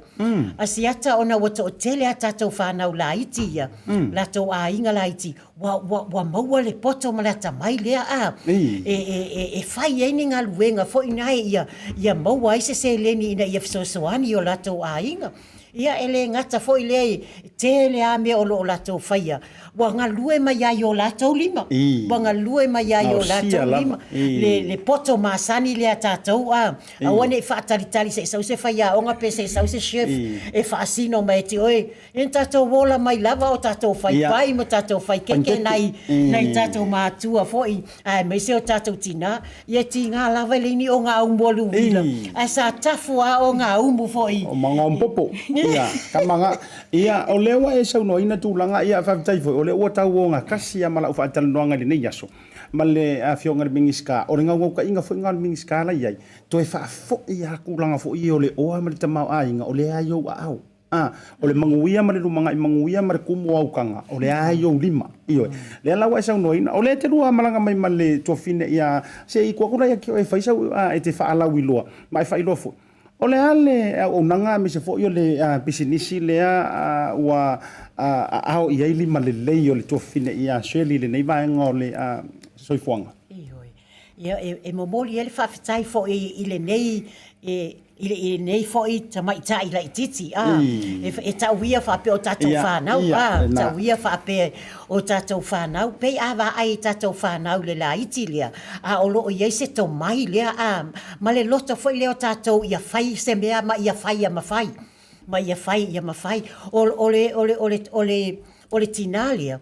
Asiata ona ua toatele a tatou fanau laiti ia, latou aiga laiti, ua ua ua maua le poto ma le atamai lea a, e e e e fai ai ni galuega foi na ia ia maua ai se seleni ina ia fesoasoani i o latou aiga. Ia, e le gata foi lea i tele lava mea o lo o latou faia, ua galue mai lava i o latou lima, ua galue mai lava i o latou lima le le poto masani lea a tatou, a, aua ne i faatalitali se i sau se faiaoga pe se i sau se chef e faasino mai e te oe. Ia na tatou ola mai lava o tatou fai pai ma tatou fai keke nai nai tatou matua foi aemaise o tatou tinā. Ia e tiga lava e leai ni ogaumu o le uila, ae sa tafu lava ogaumu foi. O Magaompopo, ia, ka maga. Ia, o lea ua e saunoaina tulaga, ia, faafetai foi, o lea ua tau ogatasi lava ma lau faatalanoaga i lenei aso ma le Afioga i le Minisita. O le naunautaiga foi lena o le Minisita la i ai, toe faafoi lava tulaga foi ia o le oa ma le tamaoaiga o lea lava i ou aao. A, o le manuia ma le lumanai manuia ma le kumu o aukaga, o lea lava i ou lima. Ioe. Lea la ua e saunoaina, o lea e te lua malaga mai ma le tuafine ia, se i tuu atu la ia te oe e fai sau, a, e te faalauiloa ma e faailoa foi. O le a le auaunaga aemaise foi o le pisinisi lea ua aao i ai lima lelei o le tuafine ia Shirley i lenei vaega o le soifuaga? Ioe. Ia, e momoli ai le faafetai foi i lenei i lenei foi tamaitai laitiiti, a, e tau ia faapea o tatou fanau, a, tau ia faapea o tatou fanau, pei a vaai i tatou fanau i le laiti lea, a o lo o i ai se tomai lea, a, ma le loto foi lea o tatou ia fai se mea ma ia fai ia mafai, ma ia fai ia mafai. O le, o le, o le, o le, o le tinā lea,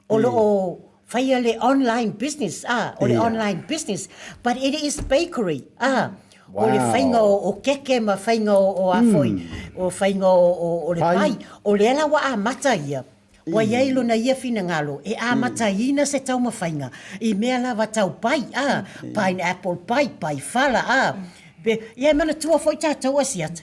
o lo o faia le online business, a, o le online business, but it is bakery, a, o le faiga o keke ma faiga o a foi, o faiga o le pai. O lea la ua amata ia, ua i ai lona ia finagalo e amataina se taumafaiga i mea lava tau pai, a, pineapple pai, pai fala, a, ia e manatua foi tatou Asiata.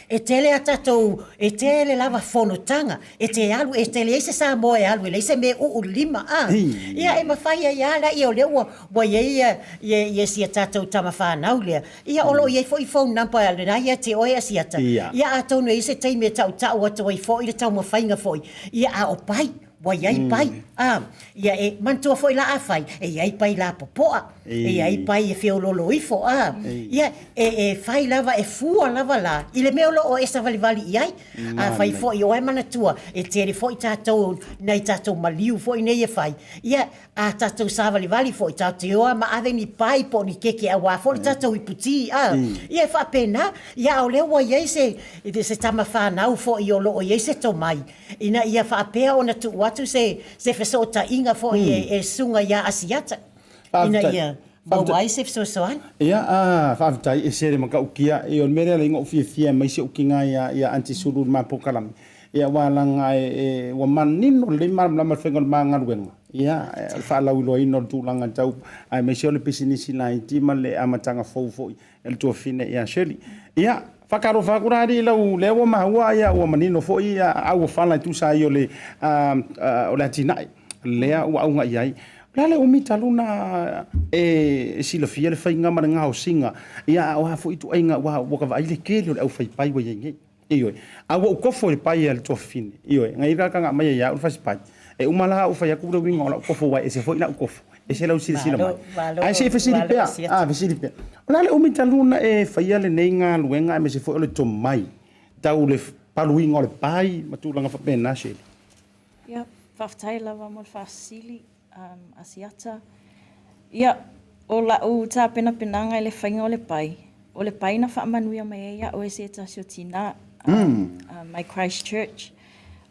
E tele a tatou, e tele lava fonotaga, e te alu, e te leai se Samoa e alu e leai se mea e uu i le lima, a. Ia e mafai ai lava la, ia o lea ua, ua i ai ia, ia, ia si a tatou tama fanau lea, ia o lo o i ai foi phone number lena ia te oe Asiata, ia atonu e i ai se taimi e tautau atu ai foi le taumafaiga foi, ia a o pai, Ua i ai pai, a, ia e manatua foi la afai, e i ai pai lapopoa, e i ai pai e feoloolo ifo, a, ia e, e fai lava, e fua lava la i le mea o lo o e savalivali i ai. Afai foi o oe manatua, e tele foi tatou, nai tatou maliu foi nei e fai, ia a tatou savalivali foi, tatou te o lava ma ave ni pai po o ni keke aua foi le tatou iputi, a, ia e faapena, ia a o lea ua i ai se, se tama fanau foi o lo o i ai se tomai, Ina ia faapea ona tuu atu se se fesootaiga foi e susuga ia Asiata ina ia maua ai se fesoasoani. Ia, a, faafetai, e sere matautia. Ia, o le mea lea leai na ou fiafia e aumai si ou tina ia, ia Aunty Sulu i le ma polokalame. Ia, aua leaga e, e, ua manino lelei malamalama le faiga o le ma galuega. Ia, o le faalauiloaina o le tulaga tau, aemaise o le pisinisi laiti ma le amataga fou foi E le tuafine ia Shirley. Ia, faatalofa atu la alii i lau, lea ua maua ia ua manino foi ia au o fala e tusa ai o le, o le atinae lea ua auga i ai. O le a le umi talu na e silafia le faiga ma le gaosiga, ia a o a foi ituaiga ua ka vaai le tele o le aufaipai ua i ai nei. Ioe. A ua ou kofo i le pai a le tuafafine. Ioe. Na i ai le aumai ia au le fasipai. E uma la ou fai atu le uiga o lau kofo aua e ese foi lau kofo. Ese lau silasila mai. Ae se i fesili pea, a, fesili pea. O le a le umi talu ona e faia lenei galuega aemaise foi o le tomai tau le paluiga o le pai ma tulaga faapena, Shirley? Ia, faafetai lava mo le faasili. Asiata. Ia, o la'u tapenapenaga i le faiga o le pai, o le pai na faamanuia mai ai iaʻu e se tasi o tinā mai Christchurch.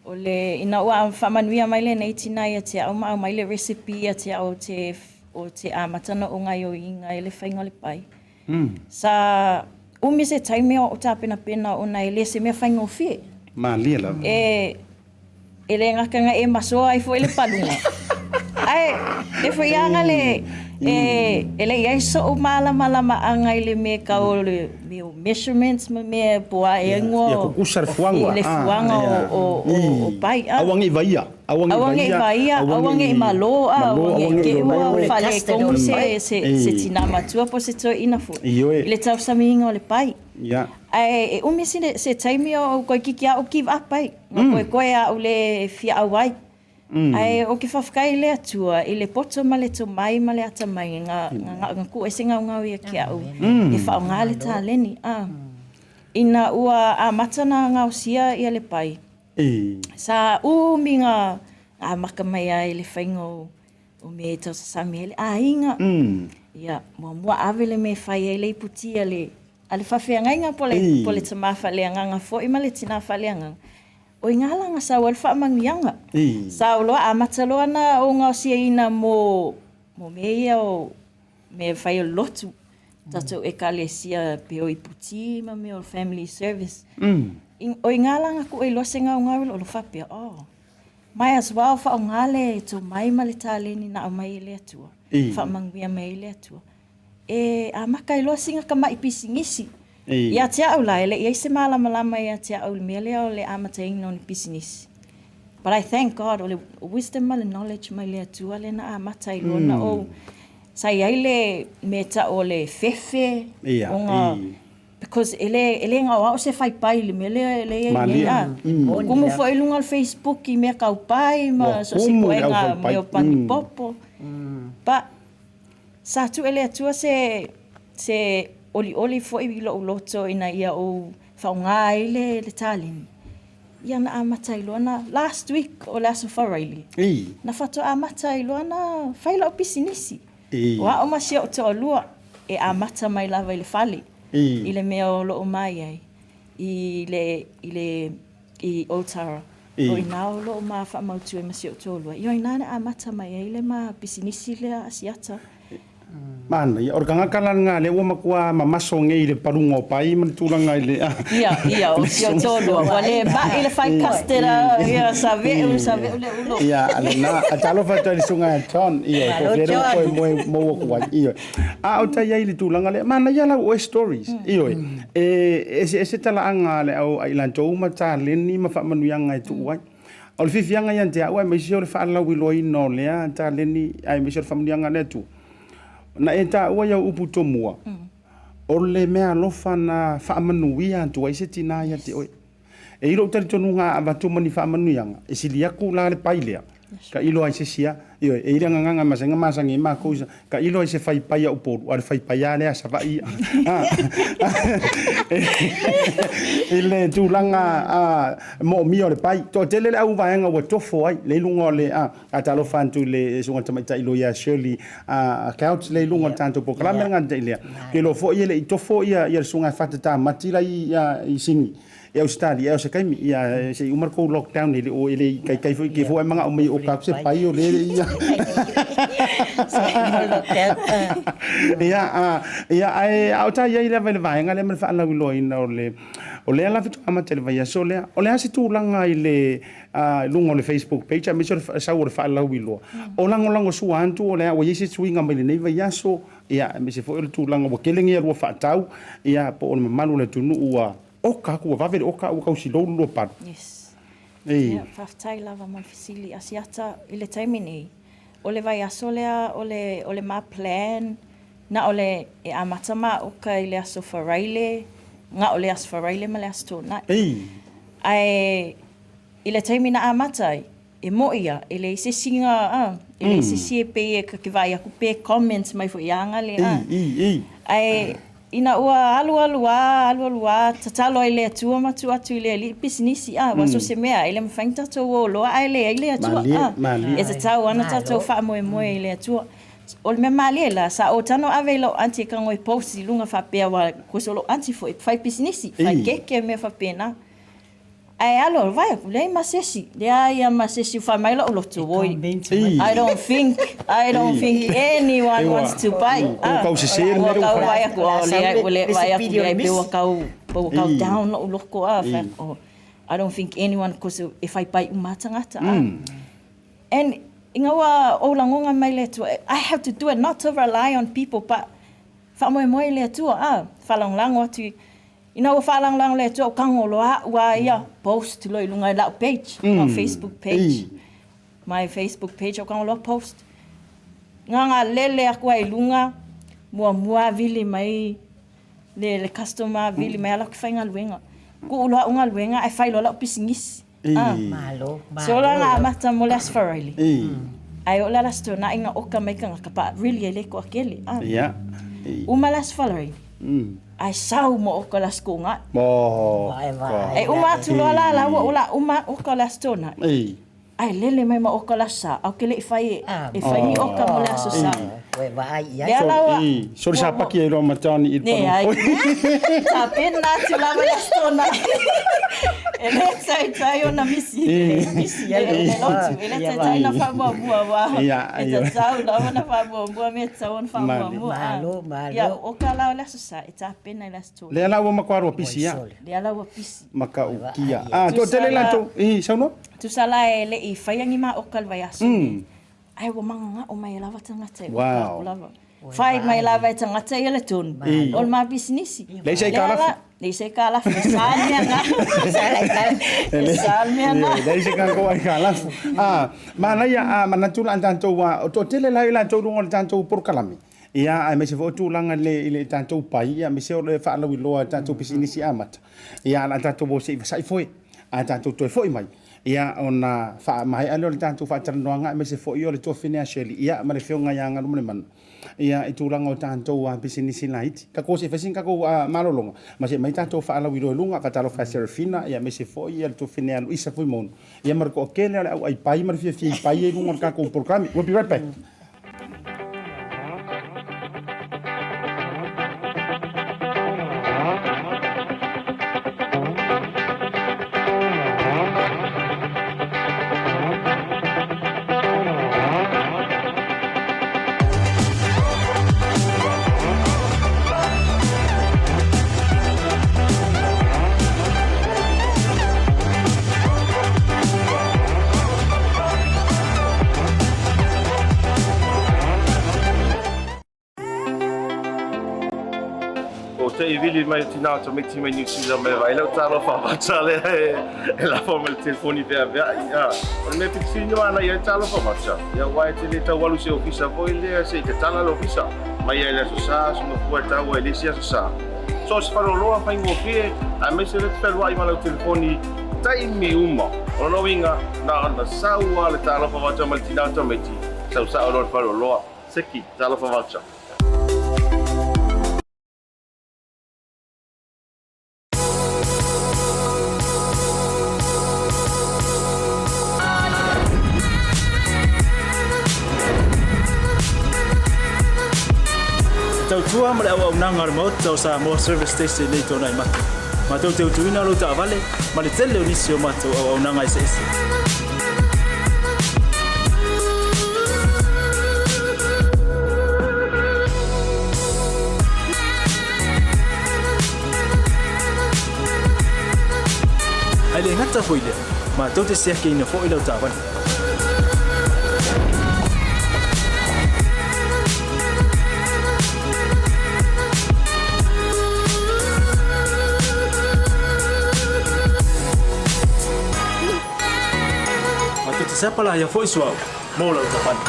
O le, ina ua faamanuia mai lenei tina ia te au ma aumai le recipe ia te au ou te, ou te amata ona ou gaioiga i le faiga o le pai. Sa umi se taimi o ou tapenapena ona e le se mea faigofie. Malie lava. E, e le gata na e masoa ai foi le paluga, ae e foi aga le, e, e le i ai so'u malamalamaaga i le mea tau o le mea o measurements ma mea po o a ea igoa Ia kukusa le fuaga. Le fuaga o pai. Aua ne i vaia. Aua ne i vaia, aua ne i malo, aua ne i te i ua faaletonu se tina matua po o se toeaina foi i le tausamiina o le pai. Ae e umi se taimi o ou toeitiiti lava ou give up ai, na koekoe a ou le fia auai. Ae ou te faafetai i le Atua i le poto ma le tomai ma le atamai na tuu ai se gaogao ia te au e faaaoga le taleni. Ina ua amata ona gaosia le pai, Sa umi na amata mai ai i le faiga o mea e tausasami ai le aiga. Ia, muamua ave le mea e fai ai le iputi a le a le faafeagaiga po o le tama faaleagaga foi ma le tina faaleagaga. O i ina la na sau ai le faamanuiaga. Sa ou loa amata loa ona ou gaosiaina mo mea ia o mea e fai o le lotu, tatou ekalesia pei o iputi ma mea o family service. O i ina la na tuu ai loa se gaogao i lou faapea, oh, might as well faaaoga le tomai ma le taleni na aumai e le Atua, faamanuia mai ai le Atua. E amata ai loa sina tamai pisinisi. Ia te au la, e le i ai se malamalama ia te au i le mea lea o le amataina o ni pisinisi. But I thank God, o le wisdom ma le knowledge mai le Atua lea na amata ai loa ona ou Sa i ai le mea tau o le fefe ona because e le e le gaoao se fai pai i le mea lea lea i ai nei a. Ua kumu foi i luga o le Facebook i mea tau pai ma so o se ituaiga mea o panipopo. But sa tuu e le Atua se se olioli foi i lou loto ina ia ou faaaoga ai le le taleni. Ia na amata ai loa na last week o le Aso Faraile, na faatoa amata ai loa na fai lau pisinisi. O au ma si ou toalua e amata mai lava i le fale, i le mea o lo o mai ai, i le, i le, i Otara. O i ina o lo o ma faamautu ai ma si ou toalua. Ia o ina na amata mai ai le ma pisinisi lea Asiata. Manaia, o le tagata la lena lea ua matua mamaso nei i le paluga o pai ma le tulaga i le. Ia, ia, o si ou toalua, ua le ma'i le fai custard a, ia, sa ve'u, sa ve'u le ulo. Ia, lena, a talofa atu ai i le susuga ia John, ioe, po o fea lea ua toe moe mou atu ai, ioe. A o tai ai i le tulaga lea, manaia lau oe stories, ioe, e eseese talaaga a le au a i latou ma taleni ma faamanuiaga e tuu ai. O le fiafiaga ia te au aemaise o le faalauiloaina o lea taleni aemaise o le faamanuiaga a le Atua. Na e taua i au upu tomua, o le meaalofa na faamanuia atu ai se tina ia te oe. E i lou talitonuga a avatu ma ni faamanuiaga, e sili atu la le pai lea, tailo ai se isi a, ioe, e i ai le agaga e masani ona masani ai matou, tailo ai se fai pai a Upolu, a o le fai pai lava lea a Savaii ia. I le tulaga moomia o le pai. Toatele le au vaega ua tofo ai le i luga o le a talofa atu i le susuga tamaitai loia Shirley Couch le i luga o le tatou polokalame le gata i lea. Ou te iloa foi e le i tofo ia le susuga ia Fata Tamati la i Sini i Ausetalia, ia o se taimi ia se i uma le tou lockdown e le o e le i taitai foi te foi manao mai o oka atu se pai o le ia. Ia ia ae a o ta i ai lava i le vaega lea ma le faalauiloaina o le O lea la faatoa amata i le vaiaso lea. O le a se tulaga i le luga o le Facebook page aemaise o le sau o le faalauiloa? O lagolagosua atu o le a ua i ai se suiga mai lenei vaiaso, ia aemaise foi o le tulaga ua tele nei alua faatau, ia po o le mamalu o le atunuu ua oka atu ua vave le oka ae ua tau silou le lua palu. Yes. Ia, faafetai lava mo le fesili. Asiata, i le taimi nei, o le vaiaso lea o le, o le ma plan, Na o le e amata ma oka i le Aso Faraile, na o le Aso Faraile ma le Aso Toonai. Ae i le taimi na amata ai, e mo'i ia, e leai se isi na, a, e leai se isi e pei e ke vaai aku pe comment mai foi ia aga le, a. Ae ina ua alualu a, alualu a, tatalo ai le Atua ma tuu atu i le Alii pisinisi, a, aua so o se mea, e le mafai ona tatou o loa ae leai le Atua, a. E tatau lava ona tatou faamoemoe i le Atua. O le mea malie la, sa ou tago ave i lou aunty e tago e post i luga faapea aua cause o lou aunty foi e fai pisinisi, fai keke mea faapena. Ae alu alu vaai atu, leai ma se isi, leai lava ma se isi ua fai mai lou loto, oi, I don't think, I don't think anyone wants to buy. Ua tau sese le mea lea ua fai. Ua tau vaai atu, oh, leai, ua le vaai atu, leai, pei ua tau, pei ua tau down lou loto, ah, fai atu, oh, I don't think anyone, cause e fai pai uma lava tagata, ah. And ina ua ou lagona mai le Atua, I have to do it, not to rely on people, but faamoemoe i le Atua, ah, faalagolago atu i Ina ua faalagolago le Atua, ua tago loa au a ia post loa i luga i lau page, lau Facebook page. My Facebook page, ua tago loa post. Gaga lele atu ai i luga, muamua vili mai le, le customer, vili mai ala ki faigaluega. Tuu loa au galuega ae fai loa lau pisinisi. Ah. Malo, malo. So la na amata mo le Aso Faraile. Ae oo la le Aso Toonai ina oka mai tagata but really e le toatele. Ah. Uma le Aso Faraile. Ae sau ma oka le Aso Toonai. E uma atu loa la la ua o la uma oka o le Aso Toonai. Ae lele mai ma oka o le Aso Sa. Ae ou te le i fai e fai ni oka mo le Aso Sa. Lea la ua. Soli sa paki ai loa ma Johnny i le Leai. Tapena atu lava le Aso Toonai. E le taitai ona misi. Misi ai le lotu. E le taitai ona faamuamua aua e tatau lava ona faamuamua mea e tatau ona faamuamua. Malo, malo. Ia, o oka la o le Aso Sa e tapena i le Aso Toonai. Lea la ua matua lua pisi ia. Lea la ua pisi. Matautia. Ah, toatele latou. I, saunoa. Tusa la e le i faia ni ma oka i le vaiaso nei. Ae ua magagao mai lava tagata i uka aku lava. Fai mai lava e tagata ia le tonu o le ma pisinisi. Leai se aitalafu. Leai se aitalafu. E sa le mea na. E sa le mea na. Leai se tatou aitalafu. Ah, manaia, a manatu la tatou, o toatele la i latou i luga o le tatou polokalame. Ia, aemaise foi o tulaga i le tatou pai, ia, aemaise o le faalauiloa i tatou pisinisi amata. Ia, o le a tatou o se i vasai foe, a tatou toe foi mai, ia, ona faamaea lea o le tatou faatalanoaga, aemaise foi o le tuafafine a Shirley, ia, ma le Afioga ia Galumalemana, ia, i tulaga o tatou pisinisi laiti. Tatou o se i fai sina tatou malologa, ma se i aumai tatou faalauiloa i luga, faatalofa ia Serafina, ia, aemaise foi le tuafafine a Luisa Fuimaono, ia, ma le toatele o le au aipai ma le fiafia i pai i luga o le tatou polokalame. We'll be right back. O te i vili mai o tinā o tamaiti mai New Zealand mai vaai lau talofa mata lea e lafo mai le telefoni veaveai. O le mea pito sili ona ia talofa mata. Ia aua e te le tau alu i se ofisa foi lea se i tatala le ofisa. Mai ai le Aso Sa, Aso Mafua e tau ai le isi Aso Sa. So o se faleoloa faigofie aemaise lea te fealuai ma lau telefoni taimi uma. O lona uiga na ona sau lava le talofa voucher ma le tinā o tamaiti, sau sao loa le faleoloa. Seki, talofa voucher. E tautua ma le auaunaga a le Maota o Samoa Service Station nei tona i mata. Matou te utuina lou taavale ma le tele o nisi o matou auaunaga eseese. Ae le gata foi lea, matou te siakiina foi lau taavale. Matou te sapalaia foi suauu mo lau taavale.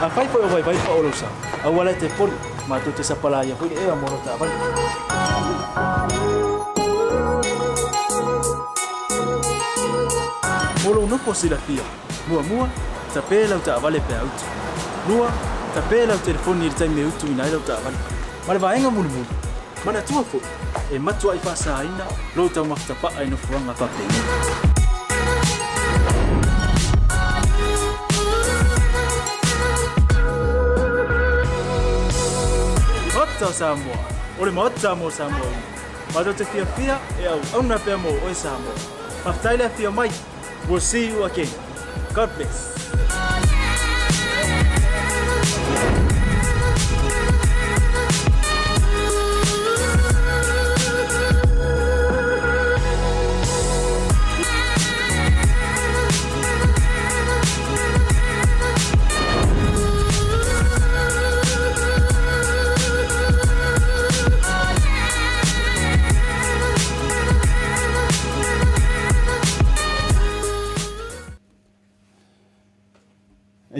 Afai foi o vaivai pao lou sa, aua la e te poli, matou te sapalaia foi le ea mo lau taavale. Mo lou nofo silafia, muamua, tape lau taavale pe a utu. Lua, tape lau telefoni i le taimi e utuina ai lau taavale. Ma le vaega mulimuli, manatua foi, e matuai faasaina lou taumafatapa'a i nofoaga faapenei. Maota o Samoa! O le Maota mo Samoa uma. Matou te fiafia e auauna pea mo oe Samoa. Faafetai le afio mai. We'll see you again. God bless.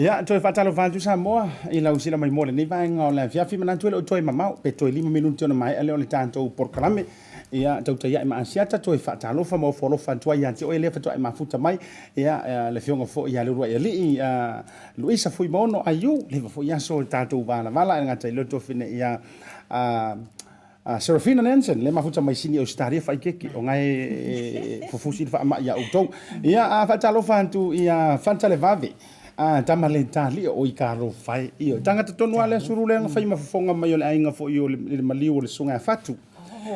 Ia, toe faatalofa atu Samoa i lau sila mai mo lenei vaega o le afiafi. Manatu e le o toe mamao, pe toe 5 minute ona maea lea o le tatou polokalame. Ia, tautai ae ma Asiata, toe faatalofa ma ofo alofa atu ai ia te oe lea faatoa e mafuta mai. Ia, le afioga foi ia Leuluaialii, Luisa Fuimaono Aiu, leva foi aso i tatou valavala, e le gata i lea o le tuafine ia Serafina Nansen, le mafuta mai Sini Ausetalia faikeke, o gae fufusi le faamai ia outou. Ia, faatalofa atu ia Fanta Levave, tama le talia o i Kalofae. Ia, tagata tonu lava lea sulu lea na fai ma fofoga mai o le aiga foi o le maliu o le Susuga ia Fatu.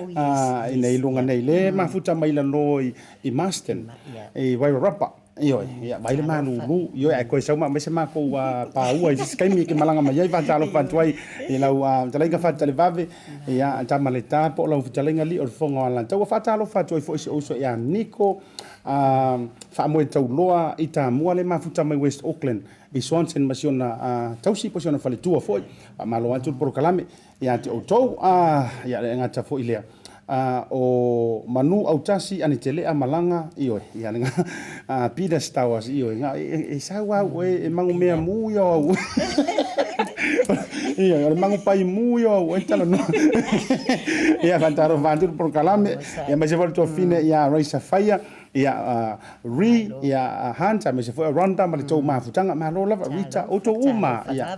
Ina i luga nei le mafuta mai lalo i Marston, i Wairarapa. Ioe, ia vai le malulu. Ioe, ae koe sau ma aumai se makou paua i se isi taimi e te malaga mai ai, faatalofa atu ai i lau fetalaiga Fatutalevave, ia tama le ta po o lau fetalaiga Lio o le Fofoga o Alataua. Faatalofa atu ai foi i si ou uso ia Niko Faamoetauloa i Tamua le mafuta mai West Auckland i Swanson ma si ona tausi po o si ona faletua foi. Faamalo atu le polokalame ia te outou. Ia le gata foi lea. O Manu Autasi Anitelea Malaga, ioe, ia le Peter Stowers, ioe, e sau au e magu mea mu ia au. Ioe, o le magu pai mu ia au e talanoa. Ia faatalofa atu le polokalame, ia aemaise foi le tuafine ia Raisa Faia, ia Ri, ia Hunter, aemaise foi o Rhonda ma le tou mafutaga. Malo lava Rita, outou uma. Ia.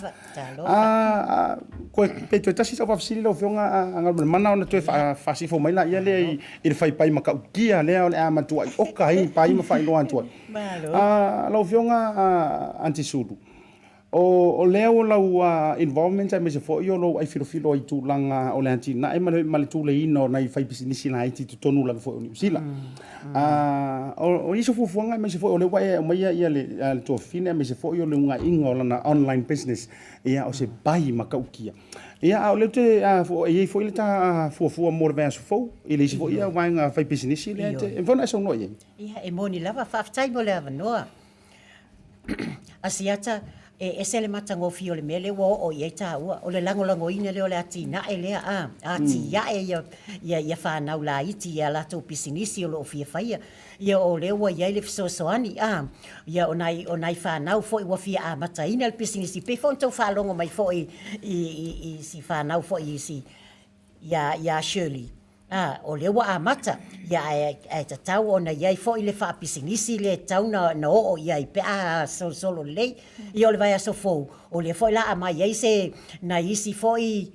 A, koe, pe toe tasi sau faafesili lau Afioga a Galumalemana ona toe faasifo mai laia lea i le faipai matautia lea o le a matuai oka ai pai ma faailoa atu ai. A, lau Afioga Aunty Sulu, o lea o lau involvement aemaise foi o lou aifilofilo i tulaga o le atinae ma le tuleiina o nai faipisinisi laiti i totonu lava foi o Niu Sila. O nisi o fuafuaga aemaise foi o lea ua e aumaia ia le tuafafine aemaise foi o le unaiga o lana online business, ia o se pai matautia. Ia a o lea ou te e i ai foi le ta fuafua mo le vaiaso fou i le isi foi vaega faipisinisi lea e te, e mafai ona e saunoa i ai? Ia, e moni lava, faafetai mo le avanoa. Asiata, e ese le matagofie o le mea lea ua oo i ai taua, o le lagolagoina lea o le atinae lea, a, atiae ia, ia, ia fanau laiti i a latou pisinisi o lo o fia faia. Ia o lea ua i ai le fesoasoani, a, ia o nai, o nai fanau foi ua fia amataina le pisinisi, pei foi ona tou faalogo mai foi i, i, i si fanau foi i si, iā, iā Shirley, ā, o lea ua amata, ia ae, ae tatau ona i ai foi le faapisinisi lea e tatau na, na oo i ai pe a solosolo lelei. Ia o le vaiaso fou, o lea foi la a aumai ai se, nai isi foi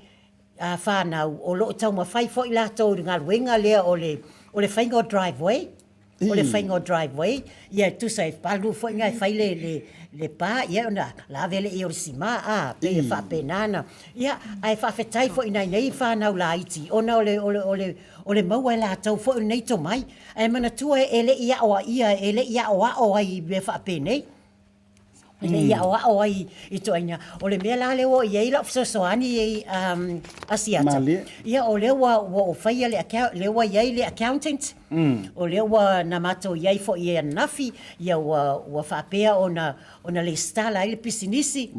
ā, fanau o lo o taumafai foi latou i le galuega lea o le, o le faiga o driveway. O le faiga o driveway, ia e tusa e palu foi na e fai le, le, le pa, ia ona lave lea i o le sima, a, pei e faapena na. Ia, ae faafetai foi i nai nei fanau laiti, ona o le, o le, o le, o le maua e latou foi o lenei tomai. Ae manatua e le i aoaia, e le i aoao ai i mea faapenei. E le i aoao ai i ituaiga. O le mea la lea ua i ai lau fesoasoani i Asiata, ia o lea ua ou faia le account, lea ua i ai le accountant, o lea ua na matou i ai foi i ananafi, ia ua faapea ona ona lesitala ai le pisinisi.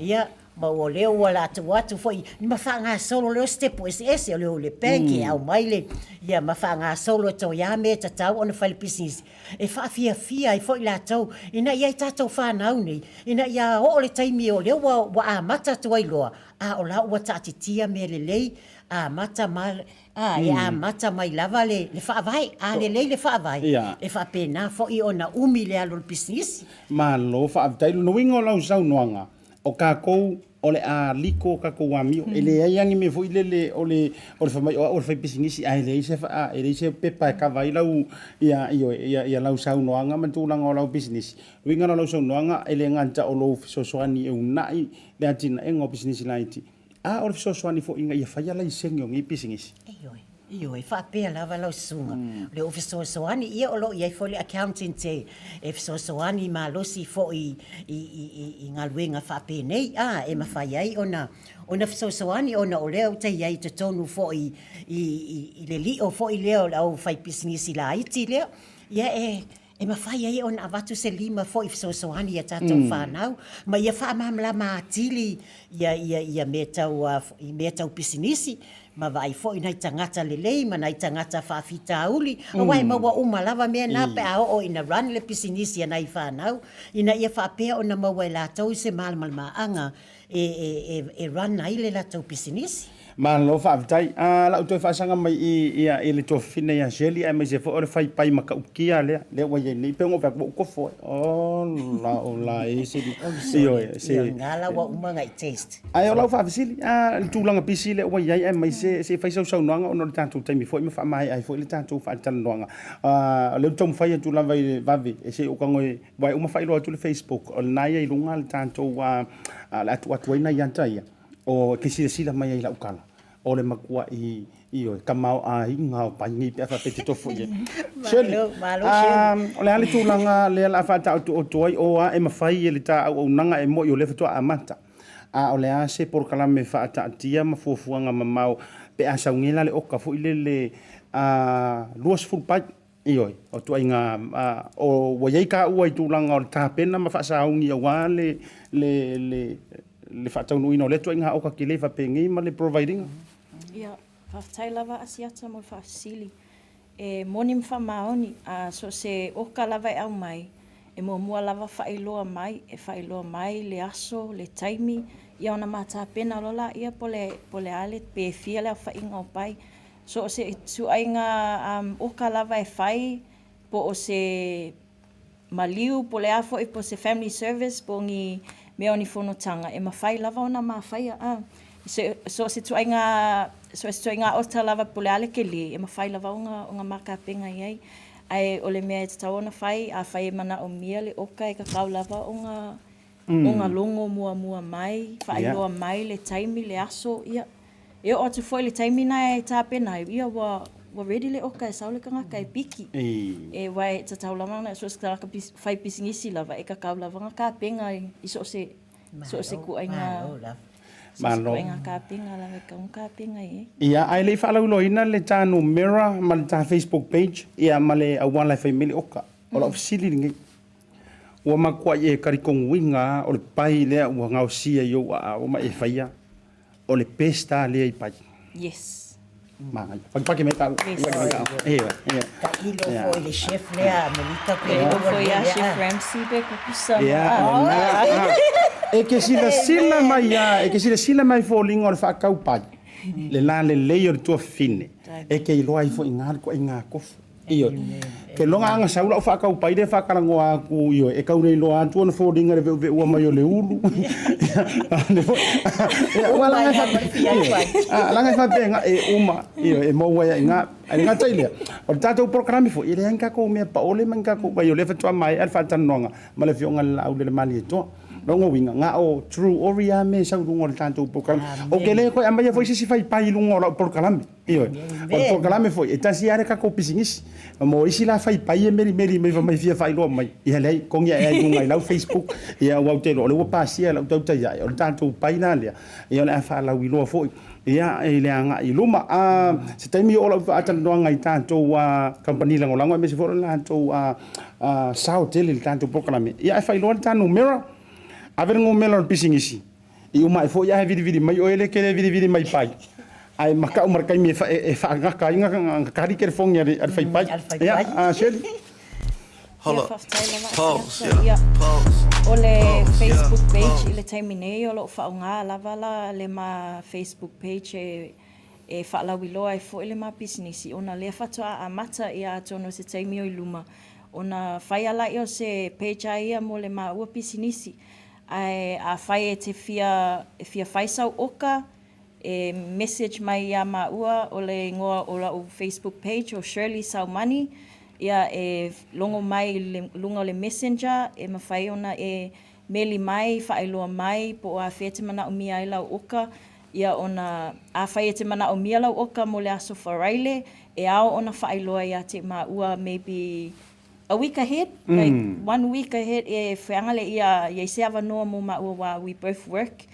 Ia, ma o lea ua latou atu foi ma faagasolo lea o sitepu eseese, o le o i le bank e aumai le, ia ma faagasolo e toe a mea e tatau ona fai i le pisinisi. E faafiafia ai foi latou ina ia i tatou fanau nei, ina ia oo le taimi o lea ua, ua amata atu ai loa, a o la ua taatitia mea lelei, amata ma, a, e amata mai lava le, le faavae. A lelei le faavae, e faapena foi ona umi le alu o le pisinisi. Malo faafetai. Lona uiga o lau saunoaga, o tatou o le a liko tatou amio. E leai lava ni mea foi lele o le o le fai mai o au o le faipisinisi ae leai se e leai se pepa e kava ai lau ia ia ia lau saunoaga ma tulaga o lau pisinisi. Uiga la o lau saunoaga e le gata o lou fesoasoani e uunai le atinaega o pisinisi laiti. A o le fesoasoani foi ina ia faia laisene o nei pisinisi. Ioe, ioe, faapea lava lau susuga, o le fesoasoani, ia o lo o i ai foi le accountant e e fesoasoani malosi foi i i i i galuega faapenei, a, e mafai ai ona ona fesoasoani ona o lea ou te i ai i totonu foi i i i le lio foi lea o le aufaipisinisi laiti lea, ia e e mafai ai ona avatu se lima foi fesoasoani i a tatou fanau ma ia faamalamalama atili ia ia ia mea tau i mea tau pisinisi ma vaai foi nai tagata lelei ma nai tagata faafitauli aua e maua uma lava mea na pe a oo ina run le pisinisi a nai fanau ina ia faapea ona maua e latou se malamalamaaga e e e e run ai le latou pisinisi. Malo faafetai. A lau toe faasaga mai i ia i le tuafafine ia Shirley aemaise foi o le fai pai matautia lea lea ua i ai nei pei ona ou fai atu ua ou tofo ai. Ola ola e se ioe se Ia lena la ua uma ona e taste. Ae o lau faafesili, a le tulaga pisi lea ua i ai aemaise se i fai sau saunoaga ona o le tatou taimi foi ma faamaea ai foi le tatou faatalanoaga. A o lea ou te taumafai atu lava i le vave se i ou tago e aua e uma faailoa atu le Facebook o lena e i ai i luga le tatou le atuatu ai nai ata ia. O te silasila mai ai i lau tala, o le matua'i ioe, tamaoaiga o pai nei pe a faapea e te tofo i ai. Shirley, Malo, Shirley. o le a le tulaga lea o le a faataotooto ai, o a e mafai e le ta auaunaga e mo'i o lea faatoa amata, a o le a se polokalame faataatia ma fuafuaga mamao pe a sau nei la le oka foi lele 20 pai. Ioe, o ituaiga o ua i ai taua i tulaga o le tapena ma faasauni aua le le le le faataunuuina o lea ituaiga oka tele faapenei ma le provide ina. Ia, faafetai lava Asiata mo le faafesili. E moni ma faamaoni, a so o se oka lava e aumai, e muamua lava faailoa mai, e faailoa mai le aso, le taimi, ia ona ma tapena loa laia po o le a le, pe fia le aofaiga o pai. So o se ituaiga oka lava e fai, po o se maliu, po o le a foi, po o se family service, po o ni mea o ni fonotaga, e mafai lava ona ma faia. A, so o se ituaiga, so o se ituaiga ota lava po o le a le tele, e mafai lava ona ma tapena i ai. Ae o le mea e tatau ona fai, afai e manaomia le oka e tatau lava ona ona logo muamua mai, faailoa mai le taimi, le aso, ia. E oo atu foi i le taimi na e tapena ai, ia ua, ua ready le oka e sau le tagata e piki. E, aua e tatau lava ona, so o se tagata fai pisinisi lava, e tatau lava ona tapena i so o se, so o se ituaiga, so o se ituaiga tapena lava e tatau ona tapena i ai. Ia, ae le i faalauiloaina le ta numera ma le ta Facebook page, ia ma le auala e fai mai le oka. O lau fesili lenei. Ua matuai e talitonuina lava o le pai lea ua gaosia i ou aao ma e faia, o le best lava lea i pai. Yes. Manaia. Pakipaki mai tau. Yes. Ioe, ioe. Tailo foi le chef lea a Melita pe Tailo foi a Chef Ramsay pe kukusa ma. Ia, lena. E ke silasila mai lava, e ke silasila mai i foliga o le faatau pai, le lalelei o le tuafafine, e ke iloa ai foi i ina le ituaiga tofu. Ioe. Ke loga aga sau lau faataupai lea faatalanoa atu, ioe, e tau le iloa atu ona foliga le veuveua mai o le ulu. Ia, aua leaga e faapea, ioe, leaga e faapea ina e uma, ioe, e maua ai i ina. Ae le gata i lea, o le tatou polokalame foi, e leai ni tatou mea paole ma ni tatou, o lea faatoa maea le faatalanoaga ma le Afioga i le Laaulialemalietoa. Lona uiga, na o true ori lava mea e sau i luga o le tatou polokalame. Ou te le toe aumaia foi se isi faipai i luga o lau polokalame. Ioe. O le polokalame foi, e tasi lava le tatou pisinisi. Mo isi la faipai e melimeli mai fai mai fia faailoa mai, ia leai, togi ae i luga i lau Facebook, ia aua ou te iloa o lea ua pasia e lau tautai ae, o le tatou pai la lea, ia o le a faalauiloa foi ia i le agai i luma. A, se taimi oo lau faatalanoaga i tatou kamupani lagolago aemaise foi o le latou sao tele i le tatou polokalame, ia ae faailoa le ta numera, ave le numera o le pisinisi. I uma ae foi ae vilivili mai oe le ke le vilivili mai pai. Ae maka'u ma le taimi e faagata ai na kali telefoni a le faipai. Ia, a Shirley. Ia, faafetai lava Asiata. Ia, o le Facebook page i le taimi nei o lo o faaaoga lava la le ma Facebook page e faalauiloa ai foi le ma pisinisi ona lea faatoa amata ia atonu o se taimi o i luma ona fai a laia o se page a ia mo le maua pisinisi. Ae afai e te fia e fia fai sau oka, e message mai iā māua o le igoa o la'u Facebook page o Shirley Saumani, ia e logo mai i le luga o le messenger e mafai ona e meli mai, faailoa mai po o afea e te manaomia ai lau oka. Ia ona afai e te manaʻomia lau oka mo le aso Faraile, e ao ona faailoa iā te māua maybe a week ahead, like one week ahead e feaga le ia i ai se avanoa mo māua wā we both work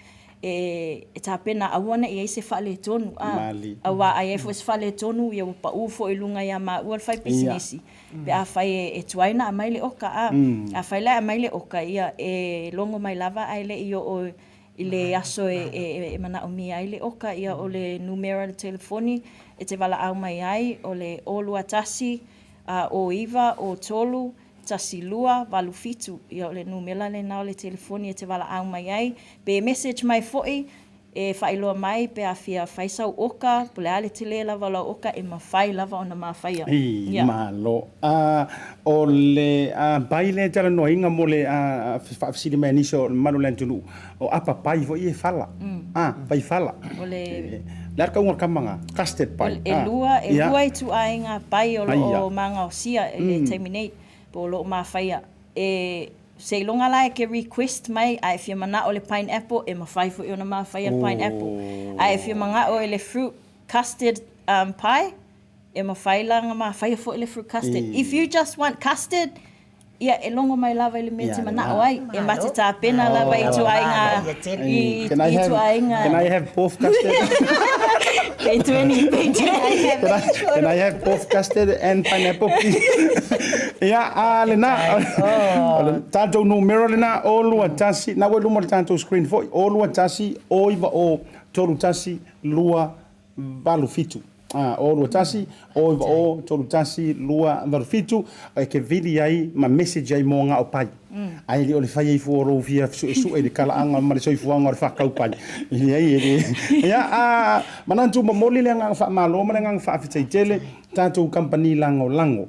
e e tapena aua ne i ai se faaletonu a auā a i ai foi se faaletonu ia ua paʻū foi i luga iā māua le fai pisinisi pe afai e e tuai ona aumai le oka a afai la e aumai le oka ia e logo mai lava ae le i oo i le aso e e e manaʻomia ai le oka ia o le numera o le telefoni e te valaau mai ai o le 0 2 1 a 0 9 0 3 1 2 8 7. Ia o le numela lena o le telefoni e te valaau mai ai. Pe message mai foi e faailoa mai pe a fia fai sau oka, po o le a le tele lava o lau oka e mafai lava ona ma faia. Ii, Ia. Malo. A, o le a, pai lea e talanoaina mo le a, faafesili mai a nisi o le mamalu o le atunuu, o apa pai foi e fala. A, pai fala. O le. Le a le kauga o le kama ga? Custard pie. E lua, e lua ituaiga pai o lo o magaosia i le taimi nei, po o lo o mafaia. E, seiloga la e ke request mai, a e fia manaʻo le pineapple, e mafai foi ona mafaia le pineapple. A e fia manaʻo i le fruit custard pie, e mafai la ona mafaia foi le fruit custard. If you just want custard, Ia, e logo mai lava i le mea e te manaʻo ai. E ma te tapena lava i ituaiga, i ituaiga. Can I have both custard? Pay 20, pay 20. Can I have both custard and pineapple please? Ia, a lena. O le tatou numera lena, 0 2 1, na ua i luma o le tatou screen foi, 0 2 1 0 9 0 3 1 2 8 7. A, 0 2 1, 0 9 0 3 1 2 8 7, e ke vili ai ma message ai mo ngao pai. Ai le o le fai ai fua o lou fia suesue i le kalaaga ma le soifuaga o le faakau pai. E leai e le. Ia, a, manatu momoli le agaga faamalo ma le agaga faafetai tele tatou kamupani lagolago.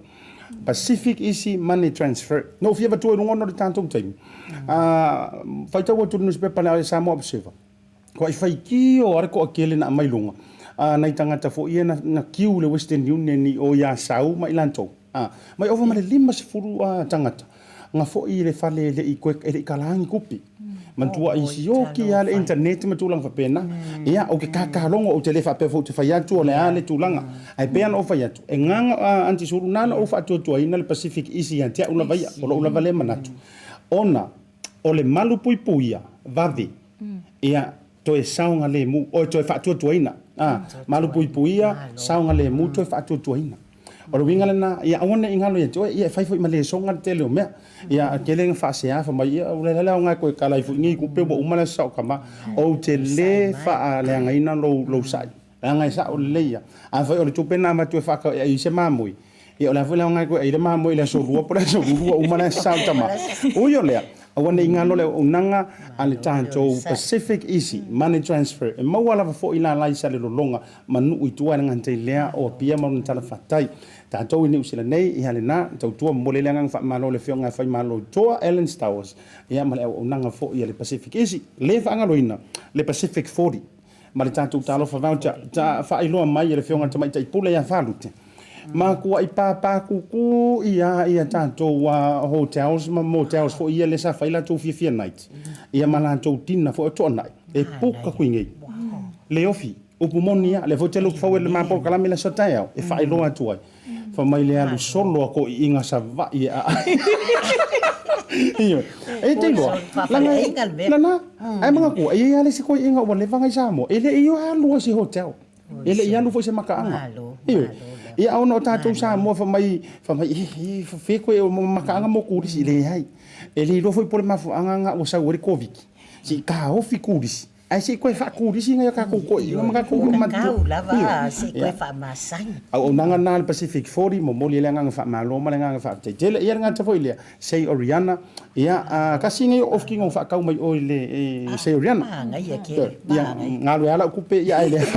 Pacific Easy Money Transfer. Na ou fia avatua i luga ona o le tatou taimi. A, faitau atu i le nusipepa le Samoa Observer. Kua i faitio a le toatele na aumai luga, a nai tagata foi ia na, na kiu le Western Union i o i Asau ma i latou, a, mai ova ma le 50 a, tagata na foi i le fale e le i koe, e le i kala ni kupi. Manatua i sioki a le internet ma tulaga faapena. Ia, ou te kākālogo, ou te le faapea foi ou te fai atu o le a le tulaga. Ae pei lava ona ou fai atu, e gaga a Aunty Sulu, na ona ou faatuatuaina le Pacific Easy ia te au lava ia, o lou lava lea manatu. Ona o le malupuipuia vave, Ia, toe saogalemu, oi toe faatuatuaina, a, malupuipuia, saogalemu, toe faatuatuaina. O le uiga lena, ia aua ne i galo ia te oe, ia e fai foi ma lesoga le tele o mea. Ia, tele ina faasea fai mai, ia, o le a le aoga e toe kala ai foi nei tupe ua uma le aso sao tama. Ou te le faaleagaina lou, lou sa'i, leaga e sa'o lelei ia. Afai o le tupe lena e avatu e faatau e ai se mamoe, Ia, o le a foi le aoga e toe ai le mamoe i le aso Lua po o le aso Lulu ua uma le aso sao tama. Ui o lea, aua ne i galo le auaunaga a le tatou Pacific Easy Money Transfer e maua lava foi la laisa le lologa ma nuu i tua i le gata i lea o Apia ma lona talafatai. Tatou i Niu Sila nei, ia lena, tautua momoli ai le agaga faamalo i le Afioga ia Faimalo Toa Allan Stowers ia ma le auaunaga foi a le Pacific Easy. Le faagaloina le Pacific 40 ma le tatou talofa voucher ta faailoa mai e le Afioga i le Tamaitai Pule ia Falute. Matuai pāpākūkū ia ia tatou hotels ma motels foi ia lea sa fai latou fiafia night ia ma latou dinner foi o toanai e puka kui nei. Le ofi, upu moni ia, lea foi te look forward le ma polokalame le aso taeao e faailoa atu ai. Fai mai le alu solo a koiiga Savaii e aai. Ioe. E te iloa, lana, lana, ae manatua, e i ai lava le isi koiiga ua leva ona i Samoa, e le i alu ai i se hotel. E le i alu foi i se makaaga. Ioe. Ia ona o tatou Samoa fai mai, fai mai, e, e, fe koe o makaaga mo turisi. Leai. E le iloa foi po o le mafuaaga lena ua sau ai le Koviti. Se i taofi turisi. Ae se i toe faaturisi nai a tatou toeaiina ma tatou nuu matutua. Tatau lava se i toe faamasani. Auaunaga lena a le Pacific 40, momoli ai le agaga faamalo ma le agaga faafetai tele. Ia le gata foi lea, Sei Oriana, ia, tasi lenei o ofi na ou faatau mai oe i le Sei Oriana. Manaia tele, manaia. Ia, galu ai lava lau tupe, ia ae leai.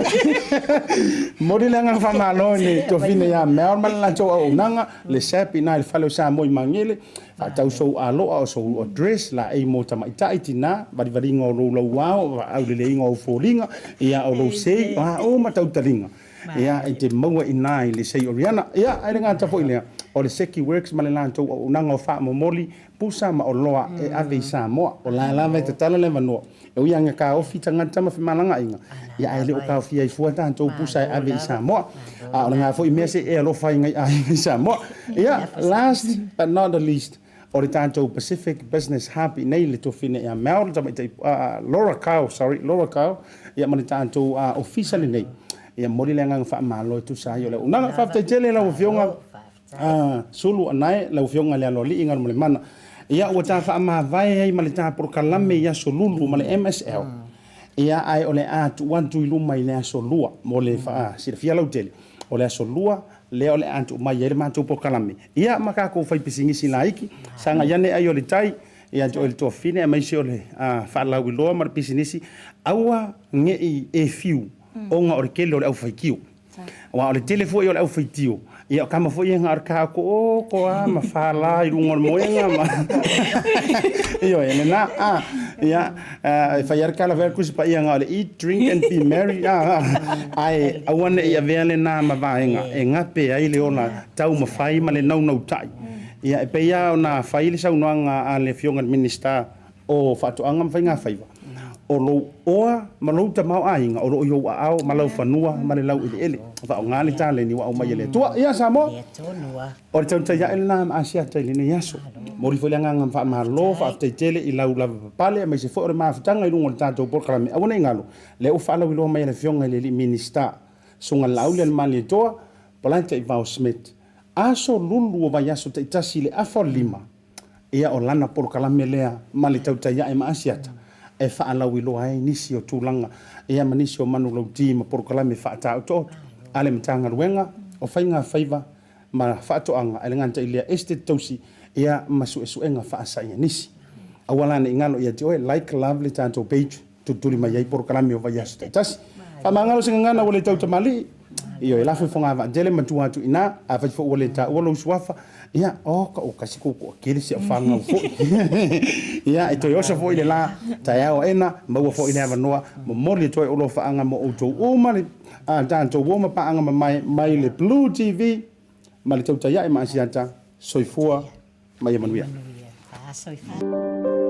Momoli le agaga faamalo i le tuafine ia Mel ma le latou auaunaga, le SAP i ina i le fale o Samoa i Magele. Faatau sou aloa o sou address, laei mo tamaitai, tina, valivaliga o lou lauao, auleleina o ou foliga, ia o lou sei, o a uma tautaliga. Ia, e te maua i ina i le Sei Oriana. Ia, ae le gata foi i lea, o le Seki Works ma le latou auaunaga o faamomoli pusa ma oloa e ave i Samoa. O la lava e tatala le avanoa, e ui lava ina taofi tagata ma femalagaaiga, ia ae le o taofia ai fua tatou pusa e ave i Samoa. A o lena foi mea se i e alofa ai i nai aiga i Samoa. Ia, last but not the least, o le tatou Pacific Business Hub i nei le tofine ia Mel, le tamaitai, Laura Kyle, sorry, Laura Kyle, ia ma le tatou ofisa lenei. Ia momoli le agaga faamalo e tusa ai o le auaunaga. Faafetai tele i lau Afioga Sulu Anae, lau Afioga i le Aloalii Galumalemana. Ia ua ta faamavae ai ma le ta polokalame i aso Lulu ma le MSL. Ia ae o le a tuu atu i luma i le aso Lua mo le faasilafia lautele. O le aso Lua lea o le a tuu mai ai le matou polokalame. Ia ma tatou faipisinisi laiti, sagai ane ai o le tai, ia te oe le tuafafine aemaise o le faalauiloa ma le pisinisi, aua ne i e fiu ona o le tele o le aufaitio. Aua o le tele foi o le aufaitio, ia o tama foi ia na o le taotooko lava ma fala i luga o le moega ma ioe, lena, a, ia, e fai lava le tala fai atu le Tusi Paia na o le eat, drink and be merry, a, ae aua ne i avea lena ma vaega e gape ai le ola taumafai ma le naunautai. Ia, e pei lava ona fai le saunoaga a le Afioga i le Minisita o Faatoaga ma Faigafaiva, o lou oa ma lou tamaoaiga o lo o i ou aao ma lau fanua ma le laueleele. Faaaoga le taleni ua aumai e le Atua. Ia Samoa, o le tautai ae lena ma Asiata i lenei aso. Momoli foi le agaga faamalo, faafetai tele i lau lavapapale aemaise foi o le mafutaga i luga o le tatou polokalame. Aua ne i galo, lea ua faalauiloa mai e le Afioga i le alii Minisita, Susuga Laaulialemalietoa Polataivao Smith, aso lulu o vaiaso taitasi i le afa o le 5, Ia o lana polokalame lea ma le tautai ae ma Asiata e faalauiloa ai nisi o tulaga ia ma nisi o manulauti ma polokalame faataotooto a le Matagaluega o Faiga Faiva ma Faatoaga e le gata i lea Esetete Tausi ia ma suesuega faasaienisi. Aua la ne i galo ia te oe, like, love le tatou page tulituli mai ai polokalame o vaiaso taitasi. Faamagalo se gagana ua le tau tamalii. Ioe, lafo i fogavaa tele ma tua atu i ina. Afai foi ua le taua lou suafa, ia, oh, ka ua kasi kou toatele si au fanau foi. Ia, e toe oso foi le la taeao aena, maua foi le avanoa, momoli atu ai olofaanga mo outou uma le tatou uo ma paaga mamae mai le Blue TV ma le tautai ae ma Asiata. Soifua ma ia manuia. Manuia. Soifua.